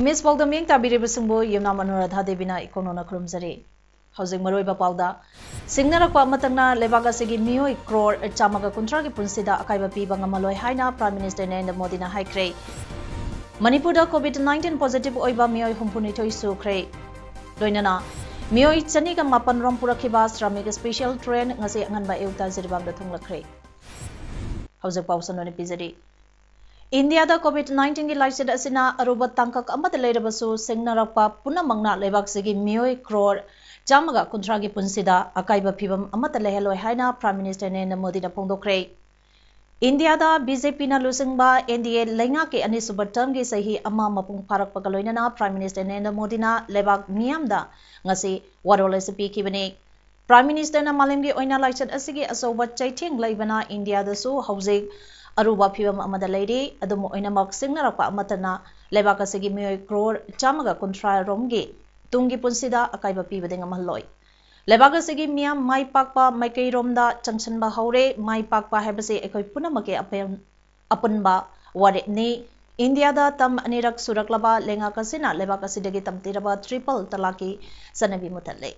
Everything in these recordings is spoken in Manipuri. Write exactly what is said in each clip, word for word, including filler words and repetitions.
ꯏꯃꯦꯖ ꯄꯥꯎꯗ ꯃꯤꯠꯌꯦꯡ ꯇꯥꯕꯤꯔꯤꯕꯁꯤꯡꯕꯨ ꯌꯨꯝꯅꯥꯝ ꯑꯅꯨꯔꯥꯙꯥ ꯗꯦꯕꯤꯅ ꯏꯀꯣꯛꯅꯅ ꯈꯨꯔꯨꯝꯖꯔꯤ꯫ ꯍꯧꯖꯤꯛ ꯃꯔꯨꯑꯣꯏꯕ ꯄꯥꯎꯗ, ꯁꯤꯡꯅꯔꯛꯄ ꯑꯃꯇꯪꯅ ꯂꯩꯕꯥꯛ ꯑꯁꯤꯒꯤ ꯃꯤꯑꯣꯏ ꯀ꯭ꯔꯣꯔ ꯆꯥꯝꯃꯒ ꯀꯨꯟꯊ꯭ꯔꯥꯒꯤ ꯄꯨꯟꯁꯤꯗ ꯑꯀꯥꯏꯕ ꯄꯤꯕ ꯉꯝꯃꯂꯣꯏ ꯍꯥꯏꯅ Prime Minister ꯅꯔꯦꯟꯗ꯭ꯔ ꯃꯣꯗꯤꯅ ꯍꯥꯏꯈ꯭ꯔꯦ꯫ ꯃꯅꯤꯄꯨꯔꯗ COVID nineteen positive ꯑꯣꯏꯕ ꯃꯤꯑꯣꯏ ꯍꯨꯝꯐꯨꯅꯤꯊꯣꯏ ꯁꯨꯈ꯭ꯔꯦ꯫ ꯂꯣꯏꯅꯅ ꯃꯤꯑꯣꯏ ꯆꯅꯤꯒ ꯃꯥꯄꯟ ꯔꯣꯝ ꯄꯨꯔꯛꯈꯤꯕ ꯁ꯭ꯔꯥꯃꯤꯛ special train ꯉꯁꯤ ꯑꯉꯟꯕ ꯑꯌꯨꯛꯇ ꯖꯤꯔꯤꯕꯥꯝꯗ ꯊꯨꯡꯂꯛꯈ꯭ꯔꯦ꯫ ꯍꯧꯖꯤꯛ ꯄꯥꯎ ꯁꯟꯗꯣꯛꯅ ꯄꯤꯖꯔꯤ꯫ ꯏꯟꯗꯤꯌꯥꯗ COVID nineteen ꯒꯤ ꯂꯥꯏꯆꯠ ꯑꯁꯤꯅ ꯑꯔꯨꯕ ꯇꯥꯡꯀꯛ ꯑꯃꯗ ꯂꯩꯔꯕꯁꯨ, ꯁꯤꯡꯅꯔꯛꯄ ꯄꯨꯝꯅꯃꯛꯅ ꯂꯩꯕꯥꯛꯁꯤꯒꯤ ꯃꯤꯑꯣꯏ ꯀ꯭ꯔꯣꯔ ꯆꯥꯝꯃꯒ ꯀꯨꯟꯊ꯭ꯔꯥꯒꯤ ꯄꯨꯟꯁꯤꯗ ꯑꯀꯥꯏꯕ ꯐꯤꯕꯝ ꯑꯃꯠꯇ ꯂꯩꯍꯜꯂꯣꯏ ꯍꯥꯏꯅ Prime Minister ꯅꯔꯦꯟꯗ꯭ꯔ ꯃꯣꯗꯤꯅ ꯐꯣꯡꯗꯣꯛꯈ꯭ꯔꯦ꯫ ꯏꯟꯗꯤꯌꯥꯗ BJP ꯅ ꯂꯨꯆꯤꯡꯕ NDA ꯂꯩꯉꯥꯛꯀꯤ ꯑꯅꯤꯁꯨꯕ term ꯒꯤ ꯆꯍꯤ ꯑꯃ ꯃꯄꯨꯡ ꯐꯥꯔꯛꯄꯒ ꯂꯣꯏꯅꯅ Prime Minister ꯅꯔꯦꯟꯗ꯭ꯔ ꯃꯣꯗꯤꯅ ꯂꯩꯕꯥꯛ ꯃꯤꯌꯥꯝꯗ ꯉꯁꯤ ꯋꯥꯔꯣꯜ ꯑꯁꯤ ꯄꯤꯈꯤꯕꯅꯤ꯫ Prime Minister ꯅ ꯃꯥꯂꯦꯝꯒꯤ ꯑꯣꯏꯅ ꯂꯥꯏꯆꯠ ꯑꯁꯤꯒꯤ ꯑꯆꯧꯕ ꯆꯩꯊꯦꯡ ꯂꯩꯕꯅ ꯏꯟꯗꯤꯌꯥꯗꯁꯨ ꯍꯧꯖꯤꯛ ꯑꯔꯨꯕ ꯐꯤꯕꯝ ꯑꯃꯗ ꯂꯩꯔꯤ꯫ ꯑꯗꯨꯝ ꯑꯣꯏꯅꯃꯛ, ꯁꯤꯡꯅꯔꯛꯄ ꯑꯃꯠꯇꯅ ꯂꯩꯕꯥꯛ ꯑꯁꯤꯒꯤ ꯃꯤꯑꯣꯏ ꯀ꯭ꯔꯣꯔ ꯆꯥꯝꯃꯒ ꯀꯨꯟꯊ꯭ꯔꯥ ꯔꯣꯝꯒꯤ ꯇꯨꯡꯒꯤ ꯄꯨꯟꯁꯤꯗ ꯑꯀꯥꯏꯕ ꯄꯤꯕꯗꯤ ꯉꯝꯍꯜꯂꯣꯏ꯫ ꯂꯩꯕꯥꯛ ꯑꯁꯤꯒꯤ ꯃꯤꯌꯥꯝ ꯃꯥꯏ ꯄꯥꯛꯄ ꯃꯥꯏꯀꯩꯔꯣꯝꯗ ꯆꯪꯁꯤꯟꯕ ꯍꯧꯔꯦ꯫ ꯃꯥꯏ ꯄꯥꯛꯄ ꯍꯥꯏꯕꯁꯤ ꯑꯩꯈꯣꯏ ꯄꯨꯝꯅꯃꯛꯀꯤ ꯑꯄꯦꯟ-, ꯑꯄꯨꯟꯕ ꯋꯥꯔꯦꯞꯅꯤ꯫ ꯏꯟꯗꯤꯌꯥꯗ term ꯑꯅꯤꯔꯛ ꯁꯨꯔꯛꯂꯕ ꯂꯩꯉꯥꯛ ꯑꯁꯤꯅ ꯂꯩꯕꯥꯛ ꯑꯁꯤꯗꯒꯤ ꯇꯝꯊꯤꯔꯕ triple ꯇꯂꯥꯛꯀꯤ ꯆꯠꯅꯕꯤ ꯃꯨꯊꯠꯂꯦ꯫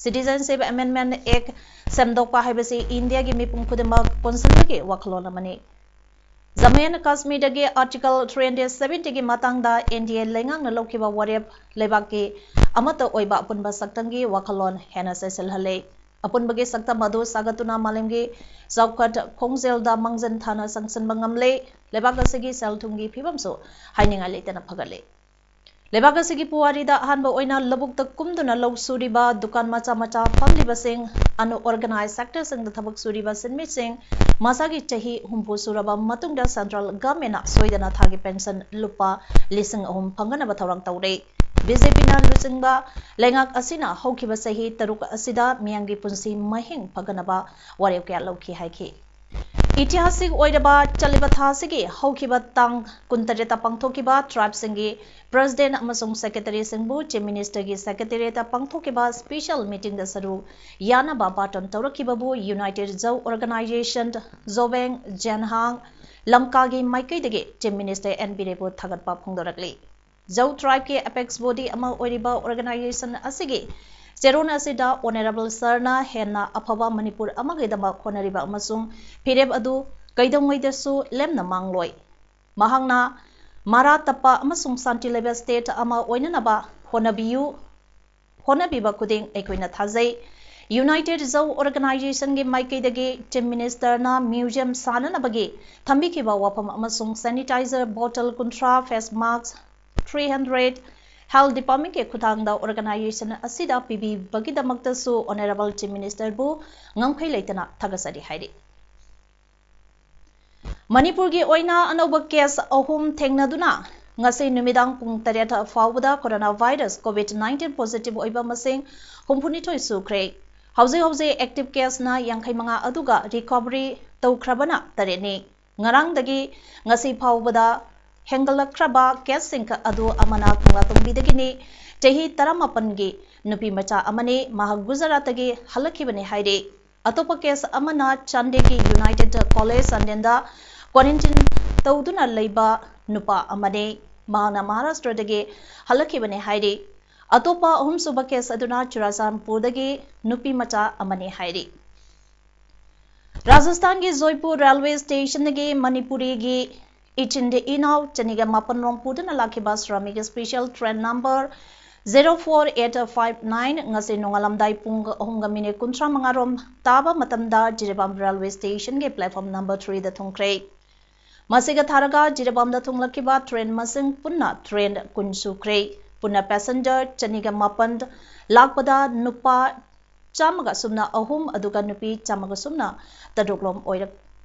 Citizenship Amendment Act ꯁꯦꯝꯗꯣꯛꯄ ꯍꯥꯏꯕꯁꯤ ꯏꯟꯗꯤꯌꯥꯒꯤ ꯃꯤꯄꯨꯝ ꯈꯨꯗꯤꯡꯃꯛ ꯀꯣꯟꯁꯤꯟꯕꯒꯤ ꯋꯥꯈꯜꯂꯣꯟ ꯑꯃꯅꯤ꯫ ꯖꯝꯃꯨ ꯑꯦꯟ ꯀꯥꯁꯃꯤꯔꯗꯒꯤ Article three hundred seventy ꯒꯤ ꯃꯇꯥꯡꯗ NDA ꯂꯩꯉꯥꯛꯅ ꯂꯧꯈꯤꯕ ꯋꯥꯔꯦꯞ ꯂꯩꯕꯥꯛꯀꯤ ꯑꯃꯠꯇ ꯑꯣꯏꯕ ꯑꯄꯨꯟꯕ ꯁꯛꯇꯝꯒꯤ ꯋꯥꯈꯜꯂꯣꯟ ꯍꯦꯟꯅ ꯆꯦꯠꯁꯤꯜꯍꯜꯂꯦ꯫ ꯑꯄꯨꯟꯕꯒꯤ ꯁꯛꯇꯝ ꯑꯗꯨ ꯁꯥꯒꯠꯇꯨꯅ ꯃꯥꯂꯦꯝꯒꯤ ꯆꯥꯎꯈꯠ ꯈꯣꯡꯖꯦꯜꯗ ꯃꯥꯡꯖꯤꯟ ꯊꯥꯅ ꯆꯪꯁꯤꯟꯕ ꯉꯝꯂꯦ꯫ ꯂꯩꯕꯥꯛ ꯑꯁꯤꯒꯤ ꯁꯦꯜ ꯊꯨꯝꯒꯤ ꯐꯤꯕꯝꯁꯨ ꯍꯥꯏꯅꯤꯡꯉꯥꯏ ꯂꯩꯇꯅ ꯐꯒꯠꯂꯦ꯫ ꯂꯩꯕꯥꯛ ꯑꯁꯤꯒꯤ ꯄꯨꯋꯥꯔꯤꯗ ꯑꯍꯥꯟꯕ ꯑꯣꯏꯅ ꯂꯧꯕꯨꯛꯇ ꯀꯨꯝꯗꯨꯅ ꯂꯧ ꯁꯨꯔꯤꯕ, ꯗꯨꯀꯥꯟ ꯃꯆꯥ ꯃꯆꯥ ꯐꯝꯂꯤꯕꯁꯤꯡ, unorganized sectorꯁꯤꯡꯗ ꯊꯕꯛ ꯁꯨꯔꯤꯕ ꯁꯤꯟꯃꯤꯁꯤꯡ, ꯃꯁꯥꯒꯤ ꯆꯍꯤ ꯍꯨꯝꯐꯨ ꯁꯨꯔꯕ ꯃꯇꯨꯡꯗ central governmentꯅ ꯁꯣꯏꯗꯅ ꯊꯥꯒꯤ pension ꯂꯨꯄꯥ ꯂꯤꯁꯤꯡ ꯑꯍꯨꯝ ꯐꯪꯒꯅꯕ ꯊꯧꯔꯥꯡ ꯇꯧꯔꯦ꯫ BJPꯅ ꯂꯨꯆꯤꯡꯕ ꯂꯩꯉꯥꯛ ꯑꯁꯤꯅ ꯍꯧꯈꯤꯕ ꯆꯍꯤ ꯇꯔꯨꯛ ꯑꯁꯤꯗ ꯃꯤꯌꯥꯝꯒꯤ ꯄꯨꯟꯁꯤ ꯃꯍꯤꯡ ꯐꯒꯠꯅꯕ ꯋꯥꯔꯦꯞ ꯀꯌꯥ ꯂꯧꯈꯤ ꯍꯥꯏꯈꯤ꯫ ꯏꯇꯤꯍꯥꯁꯤꯛ ꯑꯣꯏꯔꯕ ꯆꯠꯂꯤꯕ ꯊꯥ ꯑꯁꯤꯒꯤ ꯍꯧꯈꯤꯕ ꯇꯥꯡ ꯀꯨꯟꯇꯔꯦꯠꯇ ꯄꯥꯡꯊꯣꯛꯈꯤꯕ tribeꯁꯤꯡꯒꯤ president ꯑꯃꯁꯨꯡ secretaryꯁꯤꯡꯕꯨ Chief Ministerꯒꯤ secretariatꯇ ꯄꯥꯡꯊꯣꯛꯈꯤꯕ special meetingꯗ ꯁꯔꯨꯛ ꯌꯥꯅꯕ ꯕꯥꯇꯣꯟ ꯇꯧꯔꯛꯈꯤꯕꯕꯨ United Zo Organization, Zobeng, Zhenhang, ꯂꯝꯀꯥꯒꯤ ꯃꯥꯏꯀꯩꯗꯒꯤ Chief Minister ꯑꯦꯟ ꯕꯤꯔꯦꯟꯕꯨ ꯊꯥꯒꯠꯄ ꯐꯣꯡꯗꯣꯔꯛꯂꯤ꯫ Zo tribeꯀꯤ apex body ꯑꯃ ꯑꯣꯏꯔꯤꯕ organization ꯑꯁꯤꯒꯤ ꯆꯦꯔꯣꯟ ꯑꯁꯤꯗ Honourable Sirꯅ ꯍꯦꯟꯅ ꯑꯐꯕ ꯃꯅꯤꯄꯨꯔ ꯑꯃꯒꯤꯗꯃꯛ ꯍꯣꯠꯅꯔꯤꯕ ꯑꯃꯁꯨꯡ ꯐꯤꯔꯦꯞ ꯑꯗꯨ ꯀꯩꯗꯧꯉꯩꯗꯁꯨ ꯂꯦꯝꯅ ꯃꯥꯡꯂꯣꯏ꯫ ꯃꯍꯥꯛꯅ ꯃꯔꯥ ꯇꯞꯄ ꯑꯃꯁꯨꯡ ꯁꯥꯟꯇꯤ ꯂꯩꯕ state ꯑꯃ ꯑꯣꯏꯅꯅꯕ ꯍꯣꯠꯅꯕꯤꯌꯨ, ꯍꯣꯠꯅꯕꯤꯕ ꯈꯨꯗꯤꯡ ꯑꯩꯈꯣꯏꯅ ꯊꯥꯖꯩ꯫ United Zo Organizationꯒꯤ ꯃꯥꯏꯀꯩꯗꯒꯤ Chief Ministerꯅ museum ꯁꯥꯅꯅꯕꯒꯤ ꯊꯝꯕꯤꯈꯤꯕ ꯋꯥꯐꯝ ꯑꯃꯁꯨꯡ sanitizer bottle ꯀꯨꯟꯊ꯭ꯔꯥ, face mask three hundred, health departmentꯀꯤ ꯈꯨꯠꯊꯥꯡꯗ organization ꯑꯁꯤꯗ ꯄꯤꯕꯤꯕꯒꯤꯗꯃꯛꯇꯁꯨ Honourable Chief Ministerꯕꯨ ꯉꯝꯈꯩ ꯂꯩꯇꯅ ꯊꯥꯒꯠꯆꯔꯤ ꯍꯥꯏꯔꯤ꯫ ꯃꯅꯤꯄꯨꯔꯒꯤ ꯑꯣꯏꯅ ꯑꯅꯧꯕ case ꯑꯍꯨꯝ ꯊꯦꯡꯅꯗꯨꯅ ꯉꯁꯤ ꯅꯨꯃꯤꯗꯥꯡ ꯄꯨꯡ ꯇꯔꯦꯠ ꯐꯥꯎꯕꯗ coronavirus COVID nineteen positive ꯑꯣꯏꯕ ꯃꯁꯤꯡ ꯍꯨꯝꯐꯨꯅꯤꯊꯣꯏ ꯁꯨꯈ꯭ꯔꯦ꯫ ꯍꯧꯖꯤꯛ ꯍꯧꯖꯤꯛ active caseꯅ ꯌꯥꯡꯈꯩ ꯃꯉꯥ ꯑꯗꯨꯒ recovery ꯇꯧꯈ꯭ꯔꯕꯅ ꯇꯔꯦꯠꯅꯤ꯫ ꯉꯔꯥꯡꯗꯒꯤ ꯉꯁꯤ ꯐꯥꯎꯕꯗ ꯍꯦꯟꯒꯠꯂꯛꯈ꯭ꯔꯕ caseꯁꯤꯡ ꯑꯗꯨ ꯑꯃꯅ ꯀꯪꯂꯥꯇꯣꯡꯕꯤꯗꯒꯤꯅꯤ꯫ ꯆꯍꯤ ꯇꯔꯥꯃꯥꯄꯟꯒꯤ ꯅꯨꯄꯤ ꯃꯆꯥ ꯑꯃꯅꯤ꯫ ꯃꯍꯥꯛ ꯒꯨꯖꯔꯥꯠꯇꯒꯤ ꯍꯜꯂꯛꯈꯤꯕꯅꯤ ꯍꯥꯏꯔꯤ꯫ ꯑꯇꯣꯞꯄ case ꯑꯃꯅ ꯆꯥꯟꯗꯦꯜꯒꯤ United College ꯆꯥꯟꯗꯦꯜꯗ quarantine ꯇꯧꯗꯨꯅ ꯂꯩꯕ ꯅꯨꯄꯥ ꯑꯃꯅꯤ꯫ ꯃꯍꯥꯛꯅ ꯃꯍꯥꯔꯥꯁꯇ꯭ꯔꯗꯒꯤ ꯍꯜꯂꯛꯈꯤꯕꯅꯤ ꯍꯥꯏꯔꯤ꯫ ꯑꯇꯣꯞꯄ ꯑꯍꯨꯝꯁꯨꯕ case ꯑꯗꯨꯅ ꯆꯨꯔꯥꯆꯥꯟꯄꯨꯔꯗꯒꯤ ꯅꯨꯄꯤ ꯃꯆꯥ ꯑꯃꯅꯤ ꯍꯥꯏꯔꯤ꯫ ꯔꯥꯖꯁꯊꯥꯟꯒꯤ ꯖꯣꯏꯄꯨꯔ railway stationꯗꯒꯤ ꯃꯅꯤꯄꯨꯔꯤꯒꯤ ꯏꯆꯤꯟ ꯏꯅꯥꯎ ꯆꯅꯤꯒ ꯃꯥꯄꯟ ꯔꯣꯝ ꯄꯨꯗꯨꯅ ꯂꯥꯛꯈꯤꯕ ꯁ꯭ꯔꯃꯤꯛ special train number zero four eight five nine ꯉꯁꯤ ꯅꯣꯡꯉꯥꯜꯂꯝꯗꯥꯏ ꯄꯨꯡ ꯑꯍꯨꯝꯒ minute ꯀꯨꯟꯊ꯭ꯔꯥ ꯃꯉꯥ ꯔꯣꯝ ꯇꯥꯕ ꯃꯇꯝꯗ ꯖꯤꯔꯤꯕꯥꯝ railway stationꯒꯤ platform number threeꯗ ꯊꯨꯡꯈ꯭ꯔꯦ꯫ ꯃꯁꯤꯒ ꯊꯥꯔꯒ ꯖꯤꯔꯤꯕꯥꯝꯗ ꯊꯨꯡꯂꯛꯈꯤꯕ ꯇ꯭ꯔꯦꯟ ꯃꯁꯤꯡ ꯄꯨꯟꯅ ꯇ꯭ꯔꯦꯟ ꯀꯨꯟ ꯁꯨꯈ꯭ꯔꯦ꯫ ꯄꯨꯟꯅ ꯄꯦꯁꯦꯟꯖꯔ ꯆꯅꯤꯒ ꯃꯥꯄꯟ ꯂꯥꯛꯄꯗ ꯅꯨꯄꯥ ꯆꯥꯝꯃꯒ ꯁꯨꯞꯅ ꯑꯍꯨꯝ, ꯑꯗꯨꯒ ꯅꯨꯄꯤ ꯆꯥꯝꯃꯒ ꯁꯨꯞꯅ ꯇꯔꯨꯛ ꯂꯣꯝ ꯑꯣꯏꯔꯛ-,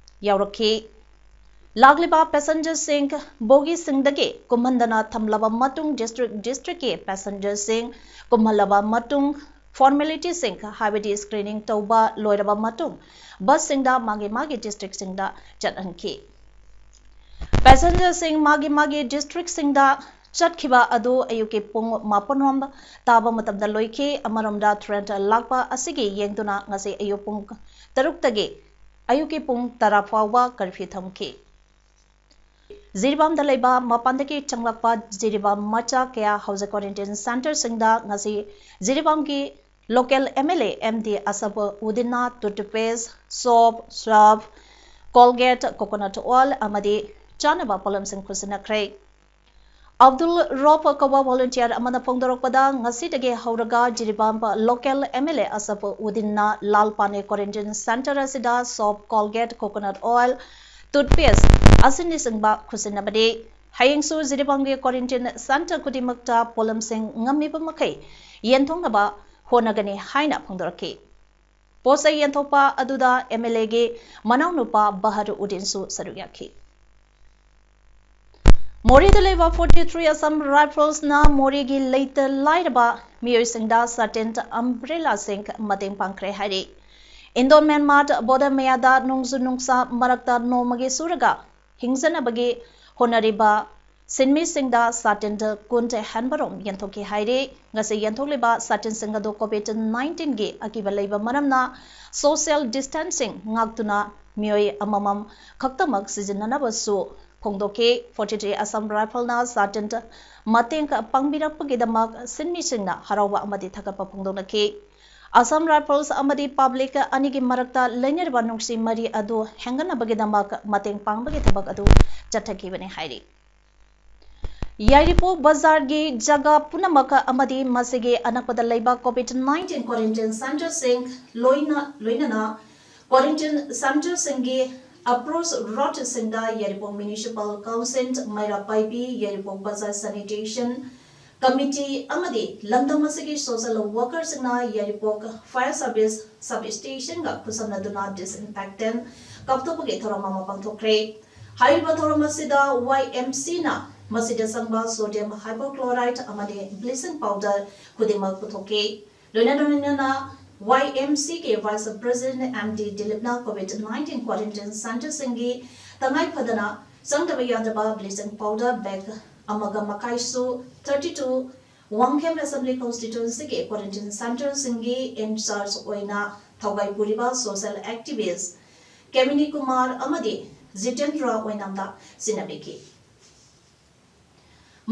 ꯌꯥꯎꯔꯛꯈꯤ꯫ ꯂꯥꯛꯂꯤꯕ ꯄꯦꯁꯦꯟꯖꯔꯁꯤꯡ ꯕꯣꯒꯤꯁꯤꯡꯗꯒꯤ ꯀꯨꯝꯍꯟꯗꯅ ꯊꯝꯂꯕ ꯃꯇꯨꯡ, ꯗꯤꯁꯇ꯭ꯔꯤꯛ ꯗꯤꯁꯇ꯭ꯔꯤꯛꯀꯤ ꯄꯦꯁꯦꯟꯖꯔꯁꯤꯡ ꯀꯨꯝꯍꯜꯂꯕ ꯃꯇꯨꯡ, ꯐꯣꯔꯃꯦꯂꯤꯇꯤꯁꯤꯡ, ꯍꯥꯏꯕꯗꯤ ꯁ꯭ꯀ꯭ꯔꯤꯅꯤꯡ ꯇꯧꯕ ꯂꯣꯏꯔꯕ ꯃꯇꯨꯡ, ꯕꯁꯁꯤꯡꯗ ꯃꯥꯒꯤ ꯃꯥꯒꯤ ꯗꯤꯁꯇ꯭ꯔꯤꯛꯁꯤꯡꯗ ꯆꯠꯍꯟꯈꯤ꯫ ꯄꯦꯁꯦꯟꯖꯔꯁꯤꯡ ꯃꯥꯒꯤ ꯃꯥꯒꯤ ꯗꯤꯁꯇ꯭ꯔꯤꯛꯁꯤꯡꯗ ꯆꯠꯈꯤꯕ ꯑꯗꯨ ꯑꯌꯨꯛꯀꯤ ꯄꯨꯡ ꯃꯥꯄꯟ ꯔꯣꯝ ꯇꯥꯕ ꯃꯇꯝꯗ ꯂꯣꯏꯈꯤ꯫ ꯑꯃꯔꯣꯝꯗ, ꯇ꯭ꯔꯦꯟ ꯂꯥꯛꯄ ꯑꯁꯤꯒꯤ ꯌꯦꯡꯗꯨꯅ ꯉꯁꯤ ꯑꯌꯨꯛ ꯄꯨꯡ ꯇꯔꯨꯛꯇꯒꯤ ꯑꯌꯨꯛꯀꯤ ꯄꯨꯡ ꯇꯔꯥ ꯐꯥꯎꯕ ꯀꯔꯐ꯭ꯌꯨ ꯊꯝꯈꯤ꯫ ꯖꯤꯔꯤꯕꯥꯝꯗ ꯂꯩꯕ ꯃꯄꯥꯟꯗꯒꯤ ꯆꯪꯂꯛꯄ ꯖꯤꯔꯤꯕꯥꯝ ꯃꯆꯥ ꯀꯌꯥ ꯍꯧꯖꯤꯛ ꯀ꯭ꯋꯥꯔꯦꯟꯇꯤꯟ ꯁꯦꯟꯇꯔꯁꯤꯡꯗ ꯉꯁꯤ ꯖꯤꯔꯤꯕꯥꯝꯒꯤ local M L A M D Asaf ꯎꯗꯤꯟꯅ toothpaste, soap, surf, Colgate, coconut oil ꯑꯃꯗꯤ ꯆꯥꯅꯕ ꯄꯣꯠꯂꯝꯁꯤꯡ ꯈꯨꯠꯁꯤꯟꯅꯈ꯭ꯔꯦ꯫ ꯑꯕꯗꯨꯜ ꯔꯣꯞ ꯀꯧꯕ ꯚꯣꯂꯨꯟꯇꯤꯌꯔ ꯑꯃꯅ ꯐꯣꯡꯗꯣꯔꯛꯄꯗ, ꯉꯁꯤꯗꯒꯤ ꯍꯧꯔꯒ ꯖꯤꯔꯤꯕꯥꯝ local M L A Asaf ꯎꯗꯤꯟꯅ ꯂꯥꯜ ꯄꯥꯅꯦ ꯀ꯭ꯋꯥꯔꯦꯟꯇꯤꯟ ꯁꯦꯟꯇꯔ ꯑꯁꯤꯗ soap, Colgate, coconut oil, toothpaste ꯑꯁꯤꯅꯆꯤꯡꯕ ꯈꯨꯠꯁꯤꯟꯅꯕꯅꯤ꯫ ꯍꯌꯦꯡꯁꯨ ꯖꯤꯔꯤꯕꯥꯝꯒꯤ ꯀ꯭ꯋꯥꯔꯦꯟꯇꯤꯟ ꯁꯦꯟꯇꯔ ꯈꯨꯗꯤꯡꯃꯛꯇ ꯄꯣꯠꯂꯝꯁꯤꯡ ꯉꯝꯃꯤꯕ ꯃꯈꯩ ꯌꯦꯟꯊꯣꯛꯅꯕ ꯍꯣꯠꯅꯒꯅꯤ ꯍꯥꯏꯅ ꯐꯣꯡꯗꯣꯔꯛꯈꯤ꯫ ꯄꯣꯠ ꯆꯩ ꯌꯦꯟꯊꯣꯛꯄ ꯑꯗꯨꯗ ꯑꯦꯝ ꯑꯦꯜ ꯑꯦꯒꯤ ꯃꯅꯥꯎꯅꯨꯄꯥ ꯕꯍꯔ ꯎꯗꯤꯟꯁꯨ ꯁꯔꯨꯛ ꯌꯥꯈꯤ꯫ ꯃꯣꯔꯦꯗ ꯂꯩꯕ ꯐꯣꯔꯇꯤ ꯊ꯭ꯔꯤ ꯑꯁꯥꯝ ꯔꯥꯏꯐꯜꯁꯅ ꯃꯣꯔꯦꯒꯤ ꯂꯩꯇ ꯂꯥꯏꯔꯕ ꯃꯤꯑꯣꯏꯁꯤꯡꯗ ꯁꯥꯇꯤꯟ ꯑꯝꯕ꯭ꯔꯦꯂꯥꯁꯤꯡ ꯃꯇꯦꯡ ꯄꯥꯡꯈ꯭ꯔꯦ ꯍꯥꯏꯔꯤ꯫ ꯏꯟꯗꯣ ꯃ꯭ꯌꯥꯟꯃꯥꯔ ꯕꯣꯔꯗꯔ ꯃꯌꯥꯗ ꯅꯣꯡꯖꯨ ꯅꯨꯡꯁꯥ ꯃꯔꯛꯇ ꯅꯣꯡꯃꯒꯤ ꯁꯨꯔꯒ ꯍꯤꯡꯖꯅꯕꯒꯤ ꯍꯣꯠꯅꯔꯤꯕ ꯁꯤꯟꯃꯤꯁꯤꯡꯗ ꯁꯥꯇꯤꯟ ꯀꯨꯟ ꯍꯦꯟꯕꯔꯣꯝ ꯌꯦꯟꯊꯣꯛꯈꯤ ꯍꯥꯏꯔꯤ꯫ ꯉꯁꯤ ꯌꯦꯟꯊꯣꯛꯂꯤꯕ ꯁꯥꯇꯤꯟꯁꯤꯡ ꯑꯗꯨ ꯀꯣꯚꯤꯗ ꯅꯥꯏꯟꯇꯤꯟꯒꯤ ꯑꯀꯤꯕ ꯂꯩꯕ ꯃꯔꯝꯅ ꯁꯣꯁꯤꯌꯦꯜ ꯗꯤꯁꯇꯦꯟꯁꯤꯡ ꯉꯥꯛꯇꯨꯅ ꯃꯤꯑꯣꯏ ꯑꯃꯃꯝ ꯈꯛꯇꯃꯛ ꯁꯤꯖꯤꯟꯅꯅꯕꯁꯨ ꯐꯣꯡꯗꯣꯛꯈꯤ꯫ ꯐꯣꯔꯇꯤ ꯊ꯭ꯔꯤ ꯑꯁꯥꯝ ꯔꯥꯏꯐꯜꯅ ꯁꯥꯇꯤꯟ ꯃꯇꯦꯡ ꯄꯥꯡꯕꯤꯔꯛꯄꯒꯤꯗꯃꯛ ꯁꯤꯟꯃꯤꯁꯤꯡꯅ ꯍꯔꯥꯎꯕ ꯑꯃꯗꯤ ꯊꯥꯒꯠꯄ ꯐꯣꯡꯗꯣꯛꯅꯈꯤ꯫ ꯑꯁꯥꯝ ꯔꯥꯏꯐꯜꯁ ꯑꯃꯗꯤ ꯄꯕ꯭ꯂꯤꯛ ꯑꯅꯤꯒꯤ ꯃꯔꯛꯇ ꯂꯩꯅꯔꯤꯕ ꯅꯨꯡꯁꯤ ꯃꯔꯤ ꯑꯗꯨ ꯍꯦꯟꯒꯠꯅꯕꯒꯤꯗꯃꯛ ꯃꯇꯦꯡ ꯄꯥꯡꯕꯒꯤ ꯊꯕꯛ ꯑꯗꯨ ꯆꯠꯊꯈꯤꯕꯅꯤ ꯍꯥꯏꯔꯤ꯫ ꯌꯥꯏꯔꯤꯄꯣꯛ ꯕꯖꯥꯔꯒꯤ ꯖꯒꯥ ꯄꯨꯝꯅꯃꯛ ꯑꯃꯗꯤ ꯃꯁꯤꯒꯤ ꯑꯅꯛꯄꯗ ꯂꯩꯕ ꯀꯣꯚꯤꯗ ꯅꯥꯏꯟꯇꯤꯟ ꯀ꯭ꯋꯥꯔꯦꯟꯇꯤꯟ ꯁꯦꯟꯇꯔꯁꯤꯡ ꯂꯣꯏꯅ, ꯂꯣꯏꯅꯅ ꯀ꯭ꯋꯥꯔꯦꯟꯇꯤꯟ ꯁꯦꯟꯇꯔꯁꯤꯡꯒꯤ ꯑꯦꯄ꯭ꯔꯣꯆ ꯔꯣꯗꯁꯤꯡꯗ ꯌꯥꯏꯔꯤꯄꯣꯛ ꯃ꯭ꯌꯨꯅꯤꯁꯤꯄꯥꯜ ꯀꯥꯎꯟꯁꯤꯜ, ꯃꯩꯔꯥ ꯄꯥꯏꯕꯤ, ꯌꯥꯏꯔꯤꯄꯣꯛ ꯕꯖꯥꯔ ꯁꯦꯅꯤꯇꯦꯁꯟ ꯀꯃꯤꯇꯤ ꯑꯃꯗꯤ ꯂꯝꯗꯝ ꯑꯁꯤꯒꯤ ꯁꯣꯁꯤꯌꯦꯜ ꯋꯥꯔꯀꯔꯁꯤꯡꯅ ꯌꯥꯏꯔꯤꯄꯣꯛ ꯐꯥꯌꯔ ꯁꯥꯔꯚꯤꯁ ꯁꯕ ꯁ꯭ꯇꯦꯁꯟꯒ ꯈꯨꯠꯁꯝꯅꯗꯨꯅ ꯗꯤꯁꯏꯟꯐꯦꯛꯇꯦꯟ ꯀꯥꯞꯊꯣꯛꯄꯒꯤ ꯊꯧꯔꯝ ꯑꯃ ꯄꯥꯡꯊꯣꯛꯈ꯭ꯔꯦ꯫ ꯍꯥꯏꯔꯤꯕ ꯊꯧꯔꯝ ꯑꯁꯤꯗ ꯋꯥꯏ ꯑꯦꯝ ꯁꯤꯅ ꯃꯁꯤꯗ ꯆꯪꯕ ꯁꯣꯗꯤꯌꯝ ꯍꯥꯏꯄꯣꯀ꯭ꯂꯣꯔꯥꯏꯗ ꯑꯃꯗꯤ ꯕ꯭ꯂꯤꯆꯤꯡ ꯄꯥꯎꯗꯔ ꯈꯨꯗꯤꯡꯃꯛ ꯄꯨꯊꯣꯛꯈꯤ꯫ ꯂꯣꯏꯅ ꯂꯣꯏꯅꯅ ꯋꯥꯏ ꯑꯦꯝ ꯁꯤꯒꯤ ꯚꯥꯏꯁ ꯄ꯭ꯔꯦꯁꯤꯗꯦꯟꯠ ꯑꯦꯝ ꯗꯤ ꯗꯤꯂꯤꯞꯅ ꯀꯣꯚꯤꯗ ꯅꯥꯏꯟꯇꯤꯟ ꯀ꯭ꯋꯥꯔꯦꯟꯇꯤꯟ ꯁꯦꯟꯇꯔꯁꯤꯡꯒꯤ ꯇꯉꯥꯏ ꯐꯗꯅ ꯆꯪꯗꯕ ꯌꯥꯗꯕ ꯕ꯭ꯂꯤꯆꯤꯡ ꯄꯥꯎꯗꯔ ꯕꯦꯒ ꯑꯃꯒ ꯃꯈꯥꯏꯁꯨ ꯊꯥꯔꯇꯤ ꯇꯨ ꯋꯥꯡꯈꯦꯝ ꯑꯦꯁꯦꯝꯕ꯭ꯂꯤ ꯀꯣꯟꯁꯇꯤꯇ꯭ꯋꯦꯟꯁꯤꯒꯤ ꯀ꯭ꯋꯥꯔꯦꯟꯇꯤꯟ ꯁꯦꯟꯇꯔꯁꯤꯡꯒꯤ ꯏꯟꯆꯥꯔꯖ ꯑꯣꯏꯅ ꯊꯧꯒꯥꯏ ꯄꯨꯔꯤꯕ ꯁꯣꯁꯤꯌꯦꯜ ꯑꯦꯛꯇꯤꯚꯤꯁ꯭ꯠ ꯀꯦꯃꯤꯅꯤ ꯀꯨꯃꯥꯔ ꯑꯃꯗꯤ ꯖꯤꯇꯦꯟꯗ꯭ꯔ ꯑꯣꯏꯅꯥꯝꯗ ꯁꯤꯟꯅꯕꯤꯈꯤ꯫